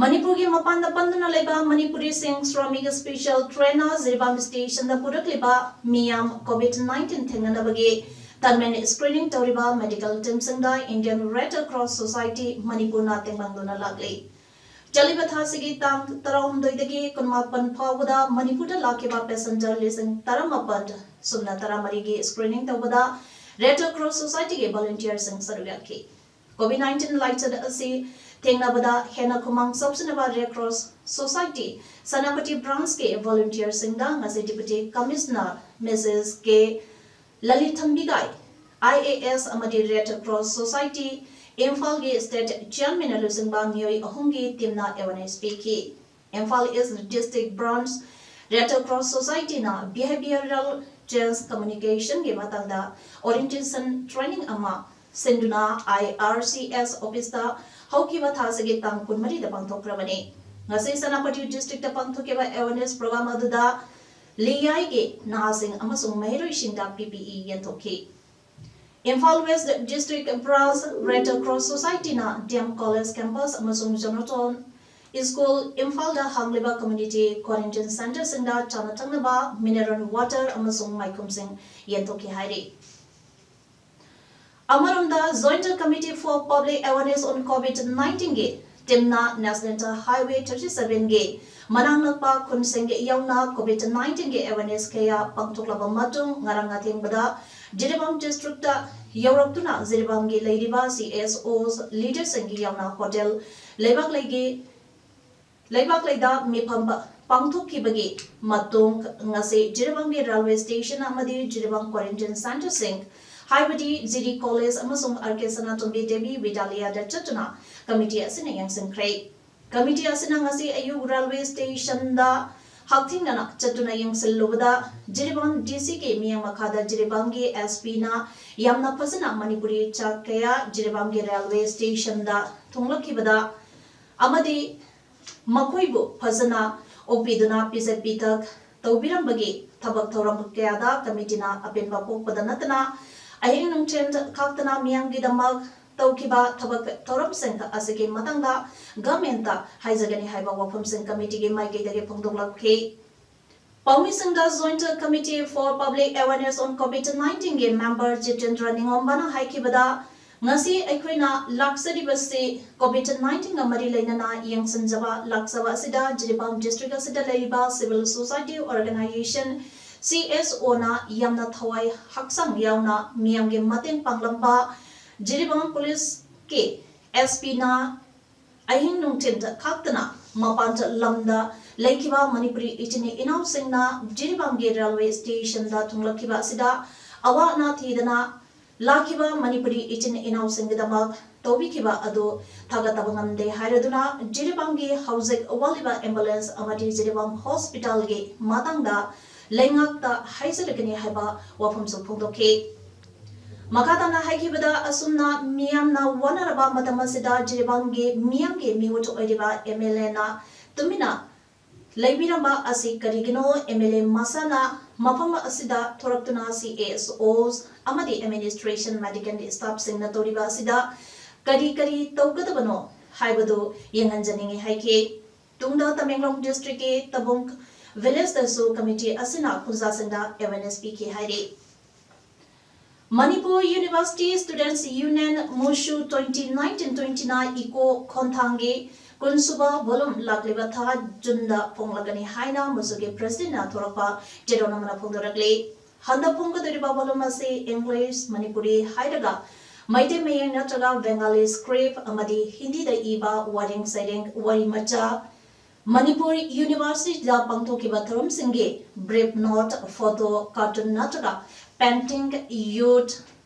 ꯃꯅꯤꯄꯨꯔꯒꯤ ꯃꯄꯥꯟꯗ ꯄꯟꯗꯨꯅ ꯂꯩꯕ ꯃꯅꯤꯄꯨꯔꯤꯁꯤꯡ ꯁ꯭ꯔꯃꯤꯛ ꯁ꯭ꯄꯦꯁꯤꯌꯦꯜ ꯇ꯭ꯔꯦꯟꯅ ꯖꯤꯔꯤꯕꯥꯝ ꯁ꯭ꯇꯦꯁꯟꯗ ꯄꯨꯔꯛꯂꯤꯕ ꯃꯤꯌꯥꯝ ꯀꯣꯚꯤꯗ ꯅꯥꯏꯟꯇꯤꯟ ꯊꯦꯡꯅꯅꯕꯒꯤ ꯇꯟꯃꯦꯟ ꯁ꯭ꯀ꯭ꯔꯤꯅꯤꯡ ꯇꯧꯔꯤꯕ ꯃꯦꯗꯤꯀꯦꯜ ꯇꯤꯝꯁꯤꯡꯗ ꯏꯟꯗꯤꯌꯟ ꯔꯦꯗ ꯀ꯭ꯔꯣꯁ ꯁꯣꯁꯥꯏꯇꯤ ꯃꯅꯤꯄꯨꯔꯅ ꯇꯦꯡꯕꯥꯡꯗꯨꯅ ꯂꯥꯛꯂꯤ꯫ ꯆꯠꯂꯤꯕ ꯊꯥꯁꯤꯒꯤ ꯇꯥꯡ ꯇꯔꯥꯍꯨꯝꯗꯣꯏꯗꯒꯤ ꯀꯨꯟꯃꯥꯄꯟ ꯐꯥꯎꯕꯗ ꯃꯅꯤꯄꯨꯔꯗ ꯂꯥꯛꯈꯤꯕ ꯄꯦꯁꯦꯟꯖꯔ ꯂꯤꯁꯤꯡ ꯇꯔꯥꯃꯥꯄꯟ ꯁꯨꯞꯅ ꯇꯔꯥꯃꯔꯤꯒꯤ ꯁ꯭ꯀ꯭ꯔꯤꯅꯤꯡ ꯇꯧꯕꯗ ꯔꯦꯗ ꯀ꯭ꯔꯣꯁ ꯁꯣꯁꯥꯏꯇꯤꯒꯤ ꯚꯣꯂꯨꯟꯇꯤꯌꯔꯁꯤꯡ ꯁꯔꯨꯛ ꯌꯥꯈꯤ꯫ ꯀꯣꯚꯤꯗ ꯅꯥꯏꯟꯇꯤꯟ ꯂꯥꯏꯆꯠ ꯑꯁꯤ ꯊꯦꯡꯅꯕꯗ ꯍꯦꯟꯅ ꯈꯨꯃꯥꯡ ꯆꯥꯎꯁꯤꯟꯅꯕ ꯔꯦꯗ ꯀ꯭ꯔꯣꯁ ꯁꯣꯁꯥꯏꯇꯤ ꯁꯦꯅꯥꯄꯇꯤ ꯕ꯭ꯔꯥꯟꯆꯀꯤ ꯚꯣꯂꯨꯟꯇꯤꯌꯔꯁꯤꯡꯗ ꯉꯁꯤ ꯗꯤꯄꯨꯇꯤ ꯀꯃꯤꯁꯅꯔ ꯃꯤꯁꯦꯁ ꯀꯦ ꯂꯂꯤꯊꯝꯕꯤꯒꯥꯏ, ꯑꯥꯏ ꯑꯦ ꯑꯦꯁ ꯑꯃꯗꯤ ꯔꯦꯗ ꯀ꯭ꯔꯣꯁ ꯁꯣꯁꯥꯏꯇꯤ ꯏꯝꯐꯥꯜꯒꯤ ꯁ꯭ꯇꯦꯠ ꯆꯤꯌꯔꯃꯦꯟꯅ ꯂꯨꯆꯤꯡꯕ ꯃꯤꯑꯣꯏ ꯑꯍꯨꯝꯒꯤ ꯇꯤꯝꯅ ꯑꯦꯋꯦꯔꯅꯦꯁ ꯄꯤꯈꯤ꯫ Imphal east district branch red cross ꯁꯣꯁꯥꯏꯇꯤꯅ ꯕꯤꯍꯦꯕꯤꯌꯔꯦꯜ ꯆꯦꯟꯖ ꯀꯝꯃ꯭ꯌꯨꯅꯤꯀꯦꯁꯟꯒꯤ ꯃꯇꯥꯡꯗ ꯑꯣꯔꯤꯌꯦꯟꯇꯦꯁꯟ ꯇ꯭ꯔꯦꯅꯤꯡ ꯑꯃ ꯁꯤꯟꯗꯨꯅ ꯑꯥꯏ ꯑꯥꯔ ꯁꯤ ꯑꯦꯁ ꯑꯣꯐꯤꯁꯇ ꯍꯧꯈꯤꯕ ꯊꯥꯁꯤꯒꯤ ꯇꯥꯡ ꯀꯨꯟꯃꯔꯤꯗ ꯄꯥꯡꯊꯣꯛꯈ꯭ꯔꯕꯅꯤ꯫ ꯉꯁꯤ ꯁꯦꯅꯥꯄꯇꯤ ꯗꯤꯁꯇ꯭ꯔꯤꯛꯇ ꯄꯥꯡꯊꯣꯛꯈꯤꯕ ꯑꯦꯋꯦꯔꯅꯦꯁ ꯄ꯭ꯔꯣꯒ꯭ꯔꯥꯝ ꯑꯗꯨꯗ ꯂꯤꯌꯥꯏꯒꯤ ꯅꯍꯥꯁꯤꯡ ꯑꯃꯁꯨꯡ ꯃꯍꯩꯔꯣꯏꯁꯤꯡꯗ ꯄꯤ ꯄꯤ ꯏ ꯌꯦꯟꯊꯣꯛꯈꯤ꯫ Imphal west district branch red cross ꯁꯣꯁꯥꯏꯇꯤꯅ ꯗꯤ ꯑꯦꯝ ꯀꯣꯂꯦꯖ ꯀꯦꯝꯄꯁ ꯑꯃꯁꯨꯡ ꯖꯣꯅꯥꯊꯟ ꯁ꯭ꯀꯨꯜ ꯏꯝꯐꯥꯜꯗ ꯍꯥꯡꯂꯤꯕ ꯀꯝꯃ꯭ꯌꯨꯅꯤꯇꯤ ꯀ꯭ꯋꯥꯔꯦꯟꯇꯤꯟ ꯁꯦꯟꯇꯔꯁꯤꯡꯗ ꯆꯥꯅ ꯊꯛꯅꯕ ꯃꯤꯅꯔꯦꯜ ꯋꯥꯇꯔ ꯑꯃꯁꯨꯡ ꯃꯥꯏꯈꯨꯝꯁꯤꯡ ꯌꯦꯟꯊꯣꯛꯈꯤ ꯍꯥꯏꯔꯤ꯫ ꯑꯃꯔꯣꯝꯗ, Joint Committee for Public Awareness on COVID nineteen ꯒꯤ ꯇꯤꯝꯅ National Highway thirty seven ꯒꯤ ꯃꯅꯥꯛ ꯅꯛꯄ ꯈꯨꯟꯁꯤꯡ ꯌꯥꯎꯅ ꯀꯣꯚꯤꯗ ꯅꯥꯏꯟꯇꯤꯟꯒꯤ ꯑꯦꯋꯦꯔꯅꯦꯁ ꯀꯌꯥ ꯄꯥꯡꯊꯣꯛꯂꯕ ꯃꯇꯨꯡ, ꯉꯔꯥꯡ ꯑꯊꯦꯡꯕꯗ ꯖꯤꯔꯤꯕꯥꯝ ꯗꯤꯁꯇ꯭ꯔꯤꯛꯇ ꯌꯧꯔꯛꯇꯨꯅ ꯖꯤꯔꯤꯕꯥꯝꯒꯤ ꯂꯩꯔꯤꯕ ꯁꯤ ꯑꯦꯁ ꯑꯣ ꯂꯤꯗꯔꯁꯤꯡꯒꯤ ꯌꯥꯎꯅ ꯍꯣꯇꯦꯜ ꯂꯩꯕꯥꯛ ꯂꯩꯒꯤ ꯂꯩꯕꯥꯛ ꯂꯩꯗ ꯃꯤꯐꯝ ꯄꯥꯡꯊꯣꯛꯈꯤꯕꯒꯤ ꯃꯇꯨꯡ ꯉꯁꯤ ꯖꯤꯔꯤꯕꯥꯝꯒꯤ ꯔꯦꯜꯋꯦ ꯁ꯭ꯇꯦꯁꯟ ꯑꯃꯗꯤ ꯖꯤꯔꯤꯕꯥꯝ ꯀ꯭ꯋꯥꯔꯦꯟꯇꯤꯟ ꯁꯦꯟꯇꯔꯁꯤꯡ, ꯍꯥꯏꯕꯗꯤ ꯖꯤ ꯗꯤ ꯀꯣꯂꯦꯖ ꯑꯃꯁꯨꯡ ꯑꯥꯔ ꯀꯦ ꯁꯅꯥꯇꯣꯝꯕꯤ ꯗꯦꯕꯤ ꯕꯤꯗ꯭ꯌꯥꯂꯌꯥꯗ ꯆꯠꯇꯨꯅ ꯀꯃꯤꯇꯤ ꯑꯁꯤꯅ ꯌꯦꯡꯁꯤꯟꯈ꯭ꯔꯦ꯫ ꯀꯃꯤꯇꯤ ꯑꯁꯤꯅ ꯉꯁꯤ ꯑꯌꯨꯛ ꯔꯦꯜꯋꯦ ꯁ꯭ꯇꯦꯁꯟꯗ ꯍꯛꯊꯦꯡꯅꯅ ꯆꯠꯇꯨꯅ ꯌꯦꯡꯁꯤꯜꯂꯨꯕꯗ ꯖꯤꯔꯤꯕꯥꯝ ꯗꯤ ꯁꯤꯒꯤ ꯃꯤꯠꯌꯦꯡ ꯃꯈꯥꯗ ꯖꯤꯔꯤꯕꯥꯝꯒꯤ ꯑꯦꯁ ꯄꯤꯅ ꯌꯥꯝꯅ ꯐꯖꯅ ꯃꯅꯤꯄꯨꯔꯤ ꯆꯥꯛ ꯀꯌꯥ ꯖꯤꯔꯤꯕꯥꯝꯒꯤ ꯔꯦꯜꯋꯦ ꯁ꯭ꯇꯦꯁꯟꯗ ꯊꯨꯡꯂꯛꯈꯤꯕꯗ ꯑꯃꯗꯤ ꯃꯈꯣꯏꯕꯨ ꯐꯖꯅ ꯑꯣꯛꯄꯤꯗꯨꯅ ꯄꯤꯖ ꯄꯤꯊꯛ ꯇꯧꯕꯤꯔꯝꯕꯒꯤ ꯊꯕꯛ ꯊꯧꯔꯝ ꯀꯌꯥꯗ ꯀꯃꯤꯇꯤꯅ ꯑꯄꯦꯟꯕ ꯄꯣꯛꯄꯗ ꯅꯠꯇꯅ ꯑꯍꯤꯡ ꯅꯨꯡꯊꯤꯜ ꯈꯥꯛꯇꯅ ꯃꯤꯌꯥꯝꯒꯤꯗꯃꯛ ꯇꯧꯈꯤꯕ ꯊꯕꯛ ꯊꯧꯔꯝꯁꯤꯡ ꯑꯁꯤꯒꯤ ꯃꯇꯥꯡꯗ ꯒꯃꯦꯟꯇ ꯍꯥꯏꯖꯒꯅꯤ ꯍꯥꯏꯕ ꯋꯥꯐꯝꯁꯤꯡ ꯀꯃꯤꯇꯤꯒꯤ ꯃꯥꯏꯀꯩꯗꯒꯤ ꯐꯣꯡꯗꯣꯛꯂꯛꯈꯤ꯫ ꯄꯥꯎꯃꯤꯁꯤꯡꯗ Joint Committee for Public Awareness on COVID nineteen ꯒꯤ ꯃꯦꯝꯕꯔ ꯖꯤꯇꯦꯟꯗ꯭ꯔ ꯅꯤꯉꯣꯝꯕꯅ ꯍꯥꯏꯈꯤꯕꯗ, ꯉꯁꯤ ꯑꯩꯈꯣꯏꯅ ꯂꯥꯛꯆꯔꯤꯕꯁꯤ COVID nineteen ꯒ ꯃꯔꯤ ꯂꯩꯅꯅ ꯌꯦꯡꯁꯤꯟꯖꯕ ꯂꯥꯛꯆꯕ ꯑꯁꯤꯗ ꯖꯤꯔꯤꯕꯥꯝ ꯗꯤꯁꯇ꯭ꯔꯤꯛ ꯑꯁꯤꯗ ꯂꯩꯔꯤꯕ civil society organization, C S O ꯅ ꯌꯥꯝꯅ ꯊꯋꯥꯏ ꯍꯛꯆꯥꯡ ꯌꯥꯎꯅ ꯃꯤꯌꯥꯝꯒꯤ ꯃꯇꯦꯡ ꯄꯥꯡꯂꯝꯕ ꯖꯤꯔꯤꯕꯥꯝ ꯄꯨꯂꯤꯁꯀꯤ S P ꯅ ꯑꯍꯤꯡ ꯅꯨꯡꯊꯤꯜꯗ ꯈꯥꯛꯇꯅ ꯃꯄꯥꯟꯗ ꯂꯝꯗ ꯂꯩꯈꯤꯕ ꯃꯅꯤꯄꯨꯔꯤ ꯏꯆꯤꯟ ꯏꯅꯥꯎꯁꯤꯡꯅ ꯖꯤꯔꯤꯕꯥꯝꯒꯤ ꯔꯦꯜꯋꯦ ꯁ꯭ꯇꯦꯁꯟꯗ ꯊꯨꯡꯂꯛꯈꯤꯕ ꯑꯁꯤꯗ ꯑꯋꯥ ꯑꯅꯥ ꯊꯤꯗꯅ ꯂꯥꯛꯈꯤꯕ ꯃꯅꯤꯄꯨꯔꯤ ꯏꯆꯤꯟ ꯏꯅꯥꯎꯁꯤꯡꯒꯤꯗꯃꯛ ꯇꯧꯕꯤꯈꯤꯕ ꯑꯗꯨ ꯊꯥꯒꯠꯇꯕ ꯉꯝꯗꯦ ꯍꯥꯏꯔꯗꯨꯅ ꯖꯤꯔꯤꯕꯥꯝꯒꯤ ꯍꯧꯖꯤꯛ ꯋꯥꯠꯂꯤꯕ ambulance ꯑꯃꯗꯤ ꯖꯤꯔꯤꯕꯥꯝ hospital ꯒꯤ ꯃꯇꯥꯡꯗ ꯂꯩꯉꯥꯛꯇ ꯍꯥꯏꯖꯔꯒꯅꯤ ꯍꯥꯏꯕ ꯋꯥꯐꯝꯁꯨ ꯐꯣꯡꯗꯣꯛꯈꯤ꯫ ꯃꯈꯥ ꯇꯥꯅ ꯍꯥꯏꯈꯤꯕꯗ, ꯑꯁꯨꯝꯅ ꯃꯤꯌꯥꯝꯅ ꯋꯥꯅꯔꯕ ꯃꯇꯝ ꯑꯁꯤꯗ ꯖꯤꯔꯤꯕꯥꯝꯒꯤ ꯃꯤꯌꯥꯝꯒꯤ ꯃꯤꯍꯨꯠ ꯑꯣꯏꯔꯤꯕ M L A ꯅ ꯇꯨꯃꯤꯟꯅ ꯂꯩꯕꯤꯔꯝꯕ ꯑꯁꯤ ꯀꯔꯤꯒꯤꯅꯣ? M L A ꯃꯁꯥꯅ ꯃꯐꯝ ꯑꯁꯤꯗ ꯊꯣꯔꯛꯇꯨꯅ C S Os ꯑꯃꯗꯤ administration medical staff ꯁꯤꯡꯅ ꯇꯧꯔꯤꯕ ꯑꯁꯤꯗ ꯀꯔꯤ ꯀꯔꯤ ꯇꯧꯒꯗꯕꯅꯣ ꯍꯥꯏꯕꯗꯨ ꯌꯦꯡꯍꯟꯖꯅꯤꯡꯏ ꯍꯥꯏꯈꯤ꯫ ꯇꯨꯡꯗ ꯇꯃꯦꯡꯂꯣꯡ ꯗꯤꯁꯇ꯭ꯔꯤꯛꯀꯤ ꯇꯕꯨꯡ ꯚꯤꯂꯦꯖꯇꯁꯨ ꯀꯃꯤꯇꯤ ꯑꯁꯤꯅ ꯈꯨꯟꯖꯥꯁꯤꯡꯗ awareness ꯄꯤꯈꯤ ꯍꯥꯏꯔꯤ꯫ Manipur University Students Union, MUSU, twenty nineteen twenty ꯅ ꯏꯀꯣ ꯈꯣꯟꯊꯥꯡꯒꯤ ꯀꯨꯟꯁꯨꯕ volume ꯂꯥꯛꯂꯤꯕ ꯊꯥ ꯖꯨꯟꯗ ꯐꯣꯡꯂꯛꯀꯅꯤ ꯍꯥꯏꯅ MUSU ꯒꯤ president ꯅ ꯊꯣꯔꯛꯄ ꯆꯦꯔꯣꯜ ꯑꯃꯅ ꯐꯣꯡꯗꯣꯔꯛꯂꯤ꯫ ꯍꯟꯗꯛ ꯐꯣꯡꯒꯗꯧꯔꯤꯕ ꯄꯣꯠꯂꯨꯝ ꯑꯁꯤ English, ꯃꯅꯤꯄꯨꯔꯤ ꯍꯥꯏꯔꯒ ꯃꯩꯇꯩ ꯃꯌꯦꯛ ꯅꯠꯇ꯭ꯔꯒ Bengali script ꯑꯃꯗꯤ ꯍꯤꯟꯗꯤꯗ ꯏꯕ ꯋꯥꯔꯦꯡ ꯁꯩꯔꯦꯡ, ꯋꯥꯔꯤ ꯃꯆꯥ, ꯃꯅꯤꯄꯨꯔ ꯌꯨꯅꯤꯚꯔꯁꯤꯇꯤꯗ ꯄꯥꯡꯊꯣꯛꯈꯤꯕ ꯊꯧꯔꯝꯁꯤꯡꯒꯤ brief note, photo, cartoon ꯅꯠꯇ꯭ꯔꯒ painting, youth,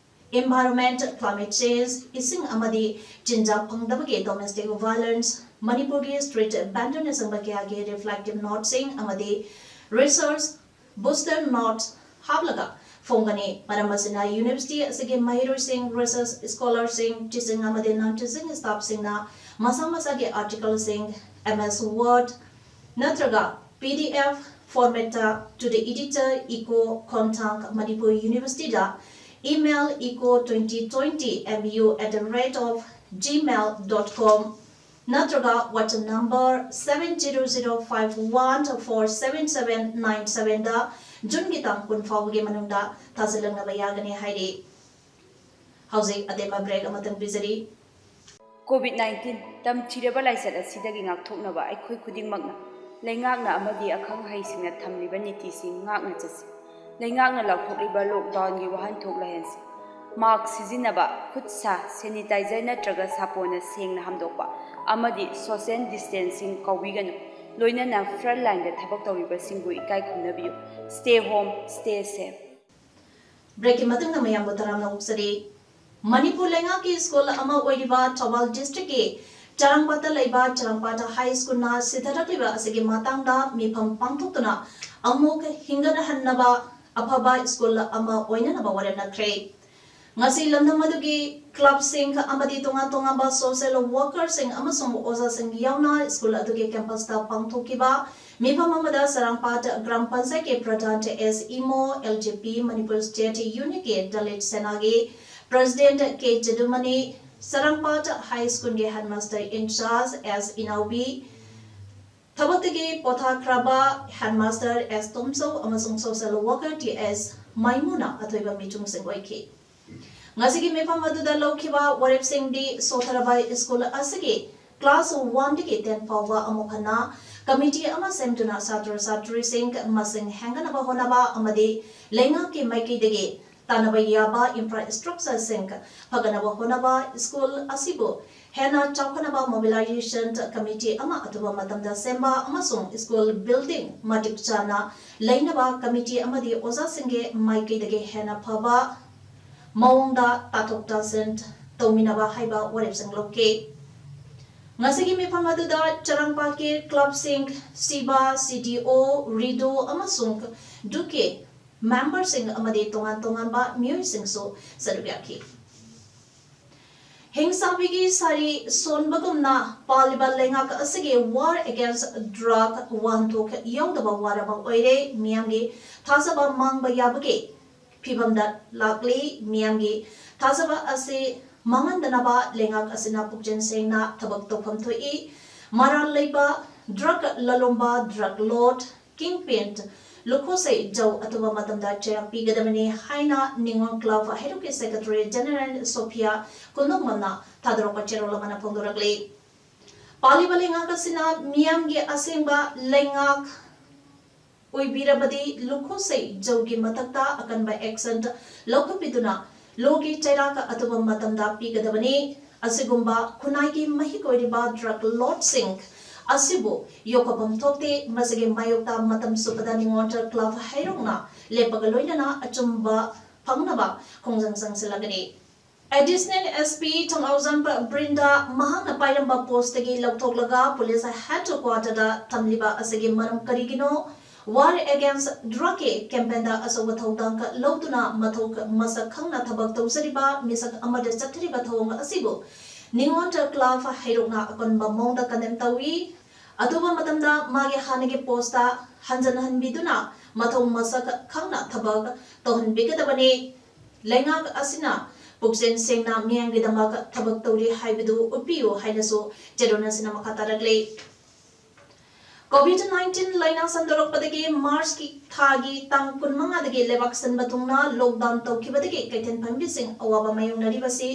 environment, climate change, ꯏꯁꯤꯡ ꯑꯃꯗꯤ ꯆꯤꯟꯖꯥꯛ ꯐꯪꯗꯕꯒꯤ domestic violence, ꯃꯅꯤꯄꯨꯔꯒꯤ street vendorꯅꯆꯤꯡꯕ ꯀꯌꯥꯒꯤ reflective noteꯁꯤꯡ ꯑꯃꯗꯤ research booster notes ꯍꯥꯞꯂꯒ ꯐꯣꯡꯒꯅꯤ꯫ ꯃꯔꯝ ꯑꯁꯤꯅ university ꯑꯁꯤꯒꯤ ꯃꯍꯩꯔꯣꯏꯁꯤꯡ, research scholarꯁꯤꯡ, teaching ꯑꯃꯗꯤ non-teaching staffꯁꯤꯡꯅ ꯃꯁꯥ ꯃꯁꯥꯒꯤ articleꯁꯤꯡ MS Word ꯅꯠꯇ꯭ꯔꯒ PDF formatꯇ to the editor, eco, ꯈꯣꯡꯊꯥꯡ, ꯃꯅꯤꯄꯨꯔ ꯌꯨꯅꯤꯚꯔꯁꯤꯇꯤꯗ email, eco twenty twenty M U at the rate of gmail dot com ꯅꯠꯇ꯭ꯔꯒ WhatsApp number seven zero zero five one four seven seven nine sevenꯗ Juneꯒꯤ ꯇꯥꯡ ꯀꯨꯟ ꯐꯥꯎꯕꯒꯤ ꯃꯅꯨꯡꯗ ꯊꯥꯖꯤꯜꯂꯛꯅꯕ ꯌꯥꯒꯅꯤ ꯍꯥꯏꯔꯤ꯫ ꯍꯧꯖꯤꯛ ꯑꯇꯦꯟꯕ break ꯑꯃꯇꯪ ꯄꯤꯖꯔꯤ꯫ COVID nineteen ꯇꯝꯊꯤꯔꯕ ꯂꯥꯏꯆꯠ ꯑꯁꯤꯗꯒꯤ ꯉꯥꯛꯊꯣꯛꯅꯕ ꯑꯩꯈꯣꯏ ꯈꯨꯗꯤꯡꯃꯛꯅ ꯂꯩꯉꯥꯛꯅ ꯑꯃꯗꯤ ꯑꯈꯪ ꯑꯍꯩꯁꯤꯡꯅ ꯊꯝꯂꯤꯕ ꯅꯤꯇꯤꯁꯤꯡ ꯉꯥꯛꯅ ꯆꯠꯁꯤ꯫ ꯂꯩꯉꯥꯛꯅ ꯂꯥꯎꯊꯣꯛꯂꯤꯕ lockdownꯒꯤ ꯋꯥꯍꯟꯊꯣꯛ ꯂꯩꯍꯟꯁꯤ꯫ Mask ꯁꯤꯖꯤꯟꯅꯕ, ꯈꯨꯠ ꯁꯥ, sanitizer ꯅꯠꯇ꯭ꯔꯒ ꯁꯥꯄꯣꯟꯅ ꯁꯦꯡꯅ ꯍꯥꯝꯗꯣꯛꯄ ꯑꯃꯗꯤ social distancing ꯀꯥꯎꯕꯤꯒꯅꯨ꯫ ꯂꯣꯏꯅꯅ front lineꯗ ꯊꯕꯛ ꯇꯧꯔꯤꯕꯁꯤꯡꯕꯨ ꯏꯀꯥꯏ ꯈꯨꯝꯅꯕꯤꯌꯨ꯫ Stay home, stay safe꯫ Breakꯀꯤ ꯃꯇꯨꯡꯗ ꯃꯌꯥꯝꯕꯨ ꯇꯔꯥꯝꯅ ꯑꯣꯛꯆꯔꯤ꯫ ꯃꯅꯤꯄꯨꯔ ꯂꯩꯉꯥꯛꯀꯤ ꯁ꯭ꯀꯨꯜ ꯑꯃ ꯑꯣꯏꯔꯤꯕ ꯊꯧꯕꯥꯜ districtꯀꯤ ꯆꯔꯥꯡꯄꯥꯠꯇ ꯂꯩꯕ ꯆꯔꯥꯡꯄꯥꯠ High Schoolꯅ ꯁꯤꯊꯔꯛꯂꯤꯕ ꯑꯁꯤꯒꯤ ꯃꯇꯥꯡꯗ ꯃꯤꯐꯝ ꯄꯥꯡꯊꯣꯛꯇꯨꯅ ꯑꯃꯨꯛ ꯍꯤꯡꯒꯠꯍꯟꯅꯕ ꯑꯐꯕ ꯁ꯭ꯀꯨꯜ ꯑꯃ ꯑꯣꯏꯅꯅꯕ ꯋꯥꯔꯦꯞꯅꯈ꯭ꯔꯦ꯫ ꯉꯁꯤ ꯂꯝꯗꯝ ꯑꯗꯨꯒꯤ clubꯁꯤꯡ ꯑꯃꯗꯤ ꯇꯣꯉꯥꯟ ꯇꯣꯉꯥꯟꯕ social workerꯁꯤꯡ ꯑꯃꯁꯨꯡ ꯑꯣꯖꯥꯁꯤꯡ ꯌꯥꯎꯅ ꯁ꯭ꯀꯨꯜ ꯑꯗꯨꯒꯤ campusꯇ ꯄꯥꯡꯊꯣꯛꯈꯤꯕ ꯃꯤꯐꯝ ꯑꯃꯗ ꯆꯔꯥꯡꯄꯥꯠ ꯒ꯭ꯔꯥꯝ ꯄꯟꯆꯥꯌꯠꯀꯤ ꯄ꯭ꯔꯙꯥꯟ ꯑꯦꯁ Imo, LJP Manipur State Unitꯀꯤ Dalit ꯁꯦꯅꯥꯒꯤ president K ꯖꯗꯨꯃꯅꯤ, Charangpat High Schoolꯒꯤ headmaster in charge ꯑꯦꯁ ꯏꯅꯥꯎꯕꯤ, ꯊꯕꯛꯇꯒꯤ ꯄꯣꯊꯥꯈ꯭ꯔꯕ headmaster ꯑꯦꯁ ꯇꯣꯝꯆꯧ ꯑꯃꯁꯨꯡ social worker ꯇꯤ ꯑꯦꯁ ꯃꯥꯏꯃꯨꯅ ꯑꯊꯣꯏꯕ ꯃꯤꯆꯨꯡꯁꯤꯡ ꯑꯣꯏꯈꯤ꯫ ꯉꯁꯤꯒꯤ ꯃꯤꯐꯝ ꯑꯗꯨꯗ ꯂꯧꯈꯤꯕ ꯋꯥꯔꯦꯞꯁꯤꯡꯗꯤ ꯁꯣꯊꯔꯕ ꯁ꯭ꯀꯨꯜ ꯑꯁꯤꯒꯤ class oneꯗꯒꯤ ten ꯐꯥꯎꯕ ꯑꯃꯨꯛ ꯍꯟꯅ ꯀꯃꯤꯇꯤ ꯑꯃ ꯁꯦꯝꯗꯨꯅ ꯁꯥꯇ꯭ꯔ ꯁꯥꯇ꯭ꯔꯤꯁꯤꯡ ꯃꯁꯤꯡ ꯍꯦꯟꯒꯠꯅꯕ ꯍꯣꯠꯅꯕ ꯑꯃꯗꯤ ꯂꯩꯉꯥꯛꯀꯤ ꯃꯥꯏꯀꯩꯗꯒꯤ ꯇꯥꯟꯅꯕ ꯌꯥꯕ ꯏꯟꯐ꯭ꯔꯥꯁ꯭ꯇ꯭ꯔꯛꯆꯔꯁꯤꯡ ꯐꯒꯠꯅꯕ ꯍꯣꯠꯅꯕ, ꯁ꯭ꯀꯨꯜ ꯑꯁꯤꯕꯨ ꯍꯦꯟꯅ ꯆꯥꯎꯈꯠꯅꯕ ꯃꯣꯕꯤꯂꯥꯏꯖꯦꯁꯟ ꯀꯃꯤꯇꯤ ꯑꯃ ꯑꯊꯨꯕ ꯃꯇꯝꯗ ꯁꯦꯝꯕ ꯑꯃꯁꯨꯡ ꯁ꯭ꯀꯨꯜ ꯕꯤꯜꯗꯤꯡ ꯃꯇꯤꯛ ꯆꯥꯅ ꯂꯩꯅꯕ ꯀꯃꯤꯇꯤ ꯑꯃꯗꯤ ꯑꯣꯖꯥꯁꯤꯡꯒꯤ ꯃꯥꯏꯀꯩꯗꯒꯤ ꯍꯦꯟꯅ ꯐꯕ ꯃꯑꯣꯡꯗ ꯇꯥꯊꯣꯛ ꯇꯥꯁꯤꯟ ꯇꯧꯃꯤꯟꯅꯕ ꯍꯥꯏꯕ ꯋꯥꯔꯦꯞꯁꯤꯡ ꯂꯧꯈꯤ꯫ ꯉꯁꯤꯒꯤ ꯃꯤꯐꯝ ꯑꯗꯨꯗ ꯆꯔꯥꯡꯄꯥꯠꯀꯤ ꯀ꯭ꯂꯕꯁꯤꯡ, ꯁꯤꯕꯥ, ꯁꯤ ꯗꯤ ꯑꯣ, ꯔꯤꯗꯨ ꯑꯃꯁꯨꯡ ꯗꯨꯀꯦ ꯃꯦꯝꯕꯔꯁꯤꯡ ꯑꯃꯗꯤ ꯇꯣꯉꯥꯟ ꯇꯣꯉꯥꯟꯕ ꯃꯤꯑꯣꯏꯁꯤꯡꯁꯨ ꯁꯔꯨꯛ ꯌꯥꯈꯤ꯫ ꯍꯤꯡꯁꯥꯕꯤꯒꯤ ꯁꯥꯔꯤ ꯁꯣꯟꯕꯒꯨꯝꯅ ꯄꯥꯜꯂꯤꯕ ꯂꯩꯉꯥꯛ ꯑꯁꯤꯒꯤ war against drug ꯋꯥꯍꯟꯊꯣꯛ ꯌꯥꯎꯗꯕ war ꯑꯃ ꯑꯣꯏꯔꯦ꯫ ꯃꯤꯌꯥꯝꯒꯤ ꯊꯥꯖꯕ ꯃꯥꯡꯕ ꯌꯥꯕꯒꯤ ꯐꯤꯕꯝꯗ ꯂꯥꯛꯂꯤ꯫ ꯃꯤꯌꯥꯝꯒꯤ ꯊꯥꯖꯕ ꯑꯁꯤ ꯃꯥꯡꯍꯟꯗꯅꯕ ꯂꯩꯉꯥꯛ ꯑꯁꯤꯅ ꯄꯨꯛꯆꯦꯜ ꯁꯦꯡꯅ ꯊꯕꯛ ꯇꯧꯐꯝ ꯊꯣꯛꯏ꯫ ꯃꯔꯥꯜ ꯂꯩꯕ drug ꯂꯂꯣꯝꯕ, drug lord, kingpin, ꯂꯨꯈꯣꯁꯩ ꯖꯧ ꯑꯊꯨꯕ ꯃꯇꯝꯗ ꯆꯩꯔꯥꯛ ꯄꯤꯒꯗꯕꯅꯤ ꯍꯥꯏꯅ ꯅꯤꯉꯣꯜ ꯀ꯭ꯂꯕ ꯍꯩꯔꯣꯛꯀꯤ ꯁꯦꯀ꯭ꯔꯦꯇꯔꯤ ꯖꯦꯅꯦꯔꯦꯜ ꯁꯣꯐꯤꯌꯥ ꯀꯨꯟꯗꯣꯡꯕꯝꯅ ꯊꯥꯗꯣꯔꯛꯄ ꯆꯦꯔꯣꯜ ꯑꯃꯅ ꯐꯣꯡꯗꯣꯔꯛꯂꯤ꯫ ꯄꯥꯜꯂꯤꯕ ꯂꯩꯉꯥꯛ ꯑꯁꯤꯅ ꯃꯤꯌꯥꯝꯒꯤ ꯑꯁꯦꯡꯕ ꯂꯩꯉꯥꯛ ꯑꯣꯏꯕꯤꯔꯕꯗꯤ ꯂꯨꯈꯣꯁꯩ ꯖꯧꯒꯤ ꯃꯊꯛꯇ ꯑꯀꯟꯕ action ꯂꯧꯈꯠꯄꯤꯗꯨꯅ ꯂꯣꯒꯤ ꯆꯩꯔꯥꯛ ꯑꯊꯨꯕ ꯃꯇꯝꯗ ꯄꯤꯒꯗꯕꯅꯤ꯫ ꯑꯁꯤꯒꯨꯝꯕ ꯈꯨꯟꯅꯥꯏꯒꯤ ꯃꯍꯤꯛ ꯑꯣꯏꯔꯤꯕ drug lordꯁꯤꯡ ꯑꯁꯤꯕꯨ ꯌꯣꯛꯈꯠꯐꯝ ꯊꯣꯛꯇꯦ꯫ ꯃꯁꯤꯒꯤ ꯃꯥꯌꯣꯛꯇ ꯃꯇꯝ ꯆꯨꯞꯄꯗ ꯅꯤꯉꯣꯜ ꯀ꯭ꯂꯕ ꯍꯩꯔꯣꯛꯅ ꯂꯦꯞꯄꯒ ꯂꯣꯏꯅꯅ ꯑꯆꯨꯝꯕ ꯐꯪꯅꯕ ꯈꯣꯡꯖꯪ ꯆꯪꯁꯤꯜꯂꯒꯅꯤ꯫ Additional S P ꯊꯣꯡꯖꯥꯎꯖꯝ ꯕ꯭ꯔꯤꯟꯗꯥ ꯃꯍꯥꯛꯅ ꯄꯥꯏꯔꯝꯕ postꯇꯒꯤ ꯂꯧꯊꯣꯛꯂꯒ police headquarterꯗ ꯊꯝꯂꯤꯕ ꯑꯁꯤꯒꯤ ꯃꯔꯝ ꯀꯔꯤꯒꯤꯅꯣ? War against drugꯀꯤ campaignꯗ ꯑꯆꯧꯕ ꯊꯧꯗꯥꯡ ꯂꯧꯗꯨꯅ ꯃꯊꯧ ꯃꯁꯛ ꯈꯪꯅ ꯊꯕꯛ ꯇꯧꯖꯔꯤꯕ ꯃꯤꯁꯛ ꯑꯃꯗ ꯆꯠꯊꯔꯤꯕ ꯊꯧꯑꯣꯡ ꯑꯁꯤꯕꯨ ꯅꯤꯉꯣꯜ ꯀ꯭ꯂꯕ ꯍꯩꯔꯣꯛꯅ ꯑꯀꯟꯕ ꯃꯑꯣꯡꯗ condemn ꯇꯧꯏ꯫ ꯑꯊꯨꯕ ꯃꯇꯝꯗ ꯃꯥꯒꯤ ꯍꯥꯟꯅꯒꯤ postꯇ ꯍꯟꯖꯤꯟꯍꯟꯕꯤꯗꯨꯅ ꯃꯊꯧ ꯃꯁꯛ ꯈꯪꯅ ꯊꯕꯛ ꯇꯧꯍꯟꯕꯤꯒꯗꯕꯅꯤ꯫ ꯂꯩꯉꯥꯛ ꯑꯁꯤꯅ ꯄꯨꯛꯆꯦꯜ ꯁꯦꯡꯅ ꯃꯤꯌꯥꯝꯒꯤꯗꯃꯛ ꯊꯕꯛ ꯇꯧꯔꯤ ꯍꯥꯏꯕꯗꯨ ꯎꯠꯄꯤꯌꯨ ꯍꯥꯏꯅꯁꯨ ꯆꯦꯔꯣꯜ ꯑꯁꯤꯅ ꯃꯈꯥ ꯇꯥꯔꯛꯂꯤ꯫ COVID nineteen ꯂꯥꯏꯅꯥ ꯁꯟꯗꯣꯔꯛꯄꯗꯒꯤ Marchꯀꯤ ꯊꯥꯒꯤ ꯇꯥꯡ ꯀꯨꯟꯃꯉꯥꯗꯒꯤ ꯂꯩꯕꯥꯛ ꯁꯤꯟꯕ ꯊꯨꯡꯅ lockdown ꯇꯧꯈꯤꯕꯗꯒꯤ ꯀꯩꯊꯦꯜ ꯐꯝꯕꯤꯁꯤꯡ ꯑꯋꯥꯕ ꯃꯥꯌꯣꯛꯅꯔꯤꯕꯁꯤ